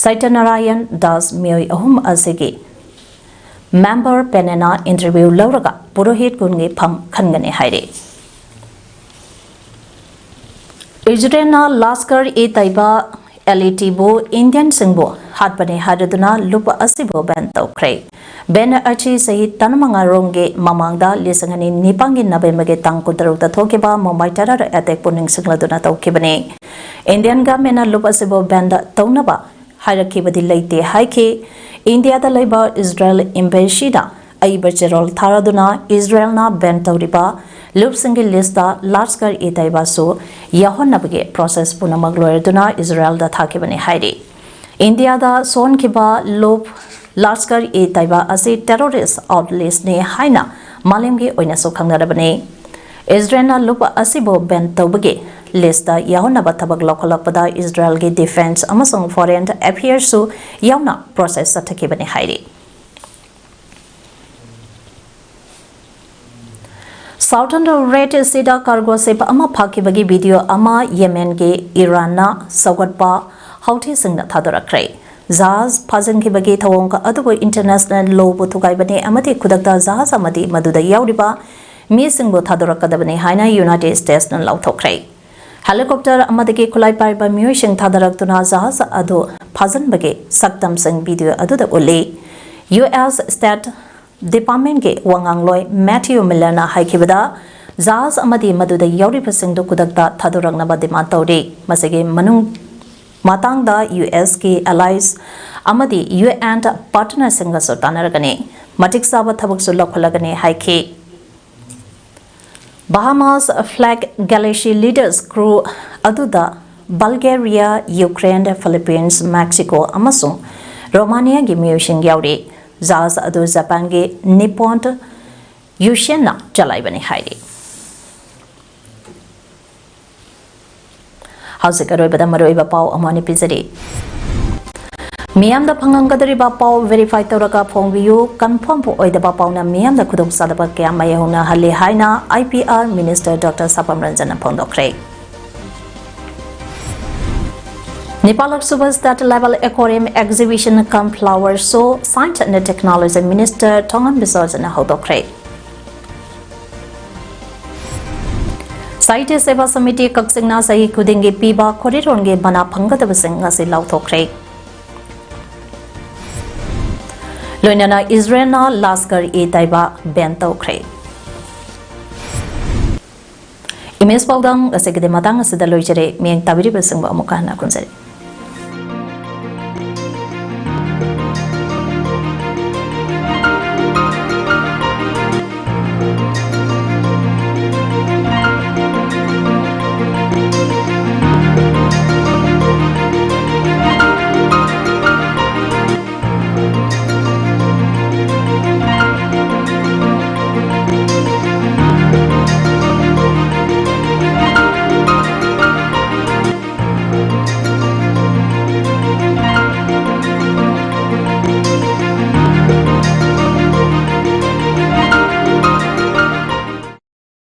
ꯁꯇ꯭ꯌꯅꯥꯔꯥꯌꯟ ꯗꯥꯁ ꯃꯤꯑꯣꯏ ꯑꯍꯨꯝ ꯑꯁꯤꯒꯤ member panel ꯅ interview ꯂꯧꯔꯒ ꯄꯨꯔꯣꯍꯤꯠ ꯒꯨꯟꯒꯤ ꯐꯝ ꯈꯟꯒꯅꯤ ꯍꯥꯏꯔꯤ꯫ ꯏꯖꯔꯦꯜꯅ ꯂꯁꯀꯔ-ꯏ-ꯇꯩꯕ, L E T ꯕꯨ Indian ꯁꯤꯡꯕꯨ ꯍꯥꯠꯄꯅꯤ ꯍꯥꯏꯔꯗꯨꯅ ꯂꯨꯞ ꯑꯁꯤꯕꯨ ban ꯇꯧꯈ꯭ꯔꯦ꯫ Ban ꯑꯁꯤ ꯆꯍꯤ ꯇꯔꯥꯃꯉꯥ ꯔꯣꯝꯒꯤ ꯃꯃꯥꯡꯗ ꯂꯤꯁꯤꯡ ꯑꯅꯤ ꯅꯤꯄꯥꯟꯒꯤ ꯅꯕꯦꯝꯕꯔꯒꯤ ꯇꯥꯡ ꯀꯨꯟꯇꯔꯨꯛꯇ ꯊꯣꯛꯈꯤꯕ ꯃꯨꯝꯕꯥꯏ terror attack ꯄꯨ ꯅꯤꯡꯁꯤꯡꯂꯗꯨꯅ ꯇꯧꯈꯤꯕꯅꯤ꯫ Indian government ꯅ ꯂꯨꯞ ꯑꯁꯤꯕꯨ ban ꯇꯧꯅꯕ ꯍꯥꯏꯔꯛꯈꯤꯕꯗꯤ ꯂꯩꯇꯦ ꯍꯥꯏꯈꯤ꯫ ꯏꯟꯗꯤꯌꯥꯗ ꯂꯩꯕ ꯏꯖꯔꯦꯜ ꯏꯝꯕꯦꯁꯤꯗ ꯑꯏꯕ ꯆꯦꯔꯣꯜ ꯊꯥꯔꯗꯨꯅ ꯏꯖꯔꯦꯜꯅ ꯕꯦꯟ ꯇꯧꯔꯤꯕ ꯂꯨꯞꯁꯤꯡꯒꯤ ꯂꯤꯁꯇ ꯂꯥꯁꯀꯔ ꯏ ꯇꯩꯕꯥꯁꯨ ꯌꯥꯎꯍꯟꯅꯕꯒꯤ ꯄ꯭ꯔꯣꯁꯦꯁ ꯄꯨꯝꯅꯃꯛ ꯂꯣꯏꯔꯗꯨꯅ ꯏꯖꯔꯦꯜꯗ ꯊꯥꯈꯤꯕꯅꯤ ꯍꯥꯏꯔꯤ꯫ ꯏꯟꯗꯤꯌꯥꯗ ꯁꯣꯟꯈꯤꯕ ꯂꯨꯞ ꯂꯥꯁꯀꯔ ꯏ ꯇꯩꯕꯥ ꯑꯁꯤ ꯇꯦꯔꯣꯔꯤꯁ ꯑꯥꯎꯠ ꯂꯤꯁꯅꯤ ꯍꯥꯏꯅ ꯃꯥꯂꯦꯝꯒꯤ ꯑꯣꯏꯅꯁꯨ ꯈꯪꯅꯔꯕꯅꯤ꯫ ꯏꯖꯔꯦꯜꯅ ꯂꯨꯞ ꯑꯁꯤꯕꯨ ꯕꯦꯟ ꯇꯧꯕꯒꯤ ꯂꯤꯁꯇ ꯌꯥꯎꯍꯟꯅꯕ ꯊꯕꯛ ꯂꯧꯈꯠꯂꯛꯄꯗ ꯏꯖꯔꯦꯜꯒꯤ ꯗꯤꯐꯦꯟꯁ ꯑꯃꯁꯨꯡ ꯐꯣꯔꯦꯟ ꯑꯦꯐꯤꯌꯔꯁꯁꯨ ꯌꯥꯎꯅ ꯄ꯭ꯔꯣꯁꯦꯁ ꯆꯠꯊꯈꯤꯕꯅꯤ ꯍꯥꯏꯔꯤ꯫ ꯁꯥꯎꯊꯔꯟ ꯔꯦꯗ ꯁꯤꯗ ꯀꯥꯔꯒꯣ ꯁꯤꯞ ꯑꯃ ꯐꯥꯈꯤꯕꯒꯤ ꯚꯤꯗꯤꯑꯣ ꯑꯃ ꯌꯦꯃꯦꯟꯒꯤ ꯏꯔꯥꯟꯅ ꯁꯧꯒꯠꯄ ꯍꯧꯊꯤꯁꯤꯡꯅ ꯊꯥꯗꯣꯔꯛꯈ꯭ꯔꯦ꯫ ꯖꯍꯥꯖ ꯐꯥꯖꯤꯟꯈꯤꯕꯒꯤ ꯊꯧꯑꯣꯡ ꯑꯗꯨꯕꯨ ꯏꯟꯇꯔꯅꯦꯁꯅꯦꯜ ꯂꯣꯕꯨ ꯊꯨꯒꯥꯏꯕꯅꯤ ꯑꯃꯗꯤ ꯈꯨꯗꯛꯇ ꯖꯍꯥꯖ ꯑꯃꯗꯤ ꯃꯗꯨꯗ ꯌꯥꯎꯔꯤꯕ ꯃꯤꯁꯤꯡꯕꯨ ꯊꯥꯗꯣꯔꯛꯀꯗꯕꯅꯤ ꯍꯥꯏꯅ ꯌꯨꯅꯥꯏꯇꯦꯗ ꯁ꯭ꯇꯦꯠꯁꯅ ꯂꯥꯎꯊꯣꯛꯈ꯭ꯔꯦ꯫ ꯍꯦꯂꯤꯀꯣꯞꯇꯔ ꯑꯃꯗꯒꯤ ꯈꯨꯠꯂꯥꯏ ꯄꯥꯏꯕ ꯃꯤꯑꯣꯏꯁꯤꯡ ꯊꯥꯗꯔꯛꯇꯨꯅ ꯖꯍꯥꯖ ꯑꯗꯨ ꯐꯥꯖꯤꯟꯕꯒꯤ ꯁꯛꯇꯝꯁꯤꯡ ꯚꯤꯗꯤꯑꯣ ꯑꯗꯨꯗ ꯎꯠꯂꯤ꯫ ꯌꯨ ꯑꯦꯁ ꯁ꯭ꯇꯦꯠ ꯗꯤꯄꯥꯔꯠꯃꯦꯟꯒꯤ ꯋꯥꯉꯥꯡꯂꯣꯏ ꯃꯦꯊ꯭ꯌꯨ ꯃꯤꯂꯔꯅ ꯍꯥꯏꯈꯤꯕꯗ, ꯖꯍꯥꯖ ꯑꯃꯗꯤ ꯃꯗꯨꯗ ꯌꯥꯎꯔꯤꯕꯁꯤꯡꯗꯨ ꯈꯨꯗꯛꯇ ꯊꯥꯗꯣꯔꯛꯅꯕ ꯗꯤꯃꯥꯟ ꯇꯧꯔꯤ꯫ ꯃꯁꯤꯒꯤ ꯃꯅꯨꯡ ꯃꯇꯥꯡꯗ ꯌꯨ ꯑꯦꯁꯀꯤ ꯑꯦꯂꯥꯏꯁ ꯑꯃꯗꯤ ꯌꯨ ꯑꯦꯟ ꯄꯥꯔꯠꯅꯔꯁꯤꯡꯒꯁꯨ ꯇꯥꯟꯅꯔꯒꯅꯤ꯫ ꯃꯇꯤꯛ ꯆꯥꯕ ꯊꯕꯛꯁꯨ ꯂꯧꯈꯠꯂꯒꯅꯤ ꯍꯥꯏꯈꯤ꯫ ꯕꯍꯥꯃꯥꯁ ꯐ꯭ꯂꯦꯒ ꯒꯦꯂꯦꯁꯤ ꯂꯤꯗꯔꯁ ꯀ꯭ꯔꯨ ꯑꯗꯨꯗ ꯕꯜꯒꯦꯔꯤꯌꯥ, ꯌꯨꯀ꯭ꯔꯦꯟ, ꯐꯤꯂꯤꯄꯤꯟꯁ, ꯃꯦꯛꯁꯤꯀꯣ ꯑꯃꯁꯨꯡ ꯔꯣꯃꯥꯅꯤꯌꯥꯒꯤ ꯃꯤꯑꯣꯏꯁꯤꯡ ꯌꯥꯎꯔꯤ꯫ ꯖꯍꯥꯖ ꯑꯗꯨ ꯖꯄꯥꯟꯒꯤ ꯅꯤꯄꯣꯟ ꯌꯨꯁꯦꯟꯅ ꯆꯂꯥꯏꯕꯅꯤ ꯍꯥꯏꯔꯤ꯫ ꯍꯧꯖꯤꯛ ꯑꯔꯣꯏꯕꯗ ꯃꯔꯨꯑꯣꯏꯕ ꯄꯥꯎ ꯑꯃ ꯑꯣꯏꯅ ꯄꯤꯖꯔꯤ꯫ ꯃꯤꯌꯥꯝꯗ ꯐꯪꯍꯟꯒꯗꯧꯔꯤꯕ ꯄꯥꯎ ꯚꯦꯔꯤꯐꯥꯏ ꯇꯧꯔꯒ ꯐꯣꯡꯕꯤꯌꯨ꯫ ꯀꯟꯐꯥꯔꯝ ꯑꯣꯏꯗꯕ ꯄꯥꯎꯅ ꯃꯤꯌꯥꯝꯗ ꯈꯨꯗꯣꯡꯆꯥꯗꯕ ꯀꯌꯥ ꯃꯥꯌꯣꯛꯅꯍꯜꯂꯤ ꯍꯥꯏꯅ I P R minister doctor Sapam ꯔꯟꯖꯟꯅ ꯐꯣꯡꯗꯣꯛꯈ꯭ꯔꯦ꯫ ꯅꯤꯄꯥꯜꯂꯛ sub state level aquarium exhibition cum flower show science and technology minister Thongam ꯕꯤꯁꯣꯔꯖꯅ ꯍꯧꯗꯣꯛꯈ꯭ꯔꯦ꯫ ꯁꯥꯍꯤꯇ꯭ꯌ ꯁꯦꯕꯥ ꯁꯃꯤꯇꯤ ꯀꯛꯆꯤꯡꯅ ꯆꯍꯤ ꯈꯨꯗꯤꯡꯒꯤ ꯄꯤꯕ ꯈꯣꯔꯤꯔꯣꯟꯒꯤ ꯃꯅꯥ ꯐꯪꯒꯗꯕꯁꯤꯡ ꯉꯁꯤ ꯂꯥꯎꯊꯣꯛꯈ꯭ꯔꯦ꯫ ꯂꯣꯏꯅꯅ ꯏꯖꯔꯦꯜꯅ ꯂꯥꯁꯀꯔ ꯏ ꯇꯩꯕꯥ ꯕꯦꯟ ꯇꯧꯈ꯭ꯔꯦ꯫ ꯏꯃꯦꯖ ꯄꯥꯎꯗꯝ ꯉꯁꯤꯒꯤꯗꯤ ꯃꯇꯥꯡ ꯑꯁꯤꯗ ꯂꯣꯏꯖꯔꯦ꯫ ꯃꯤꯠꯌꯦꯡ ꯇꯥꯕꯤꯔꯤꯕꯁꯤꯡꯕꯨ ꯑꯃꯨꯛꯀ ꯍꯟꯅ ꯈꯨꯔꯨꯝꯖꯔꯤ꯫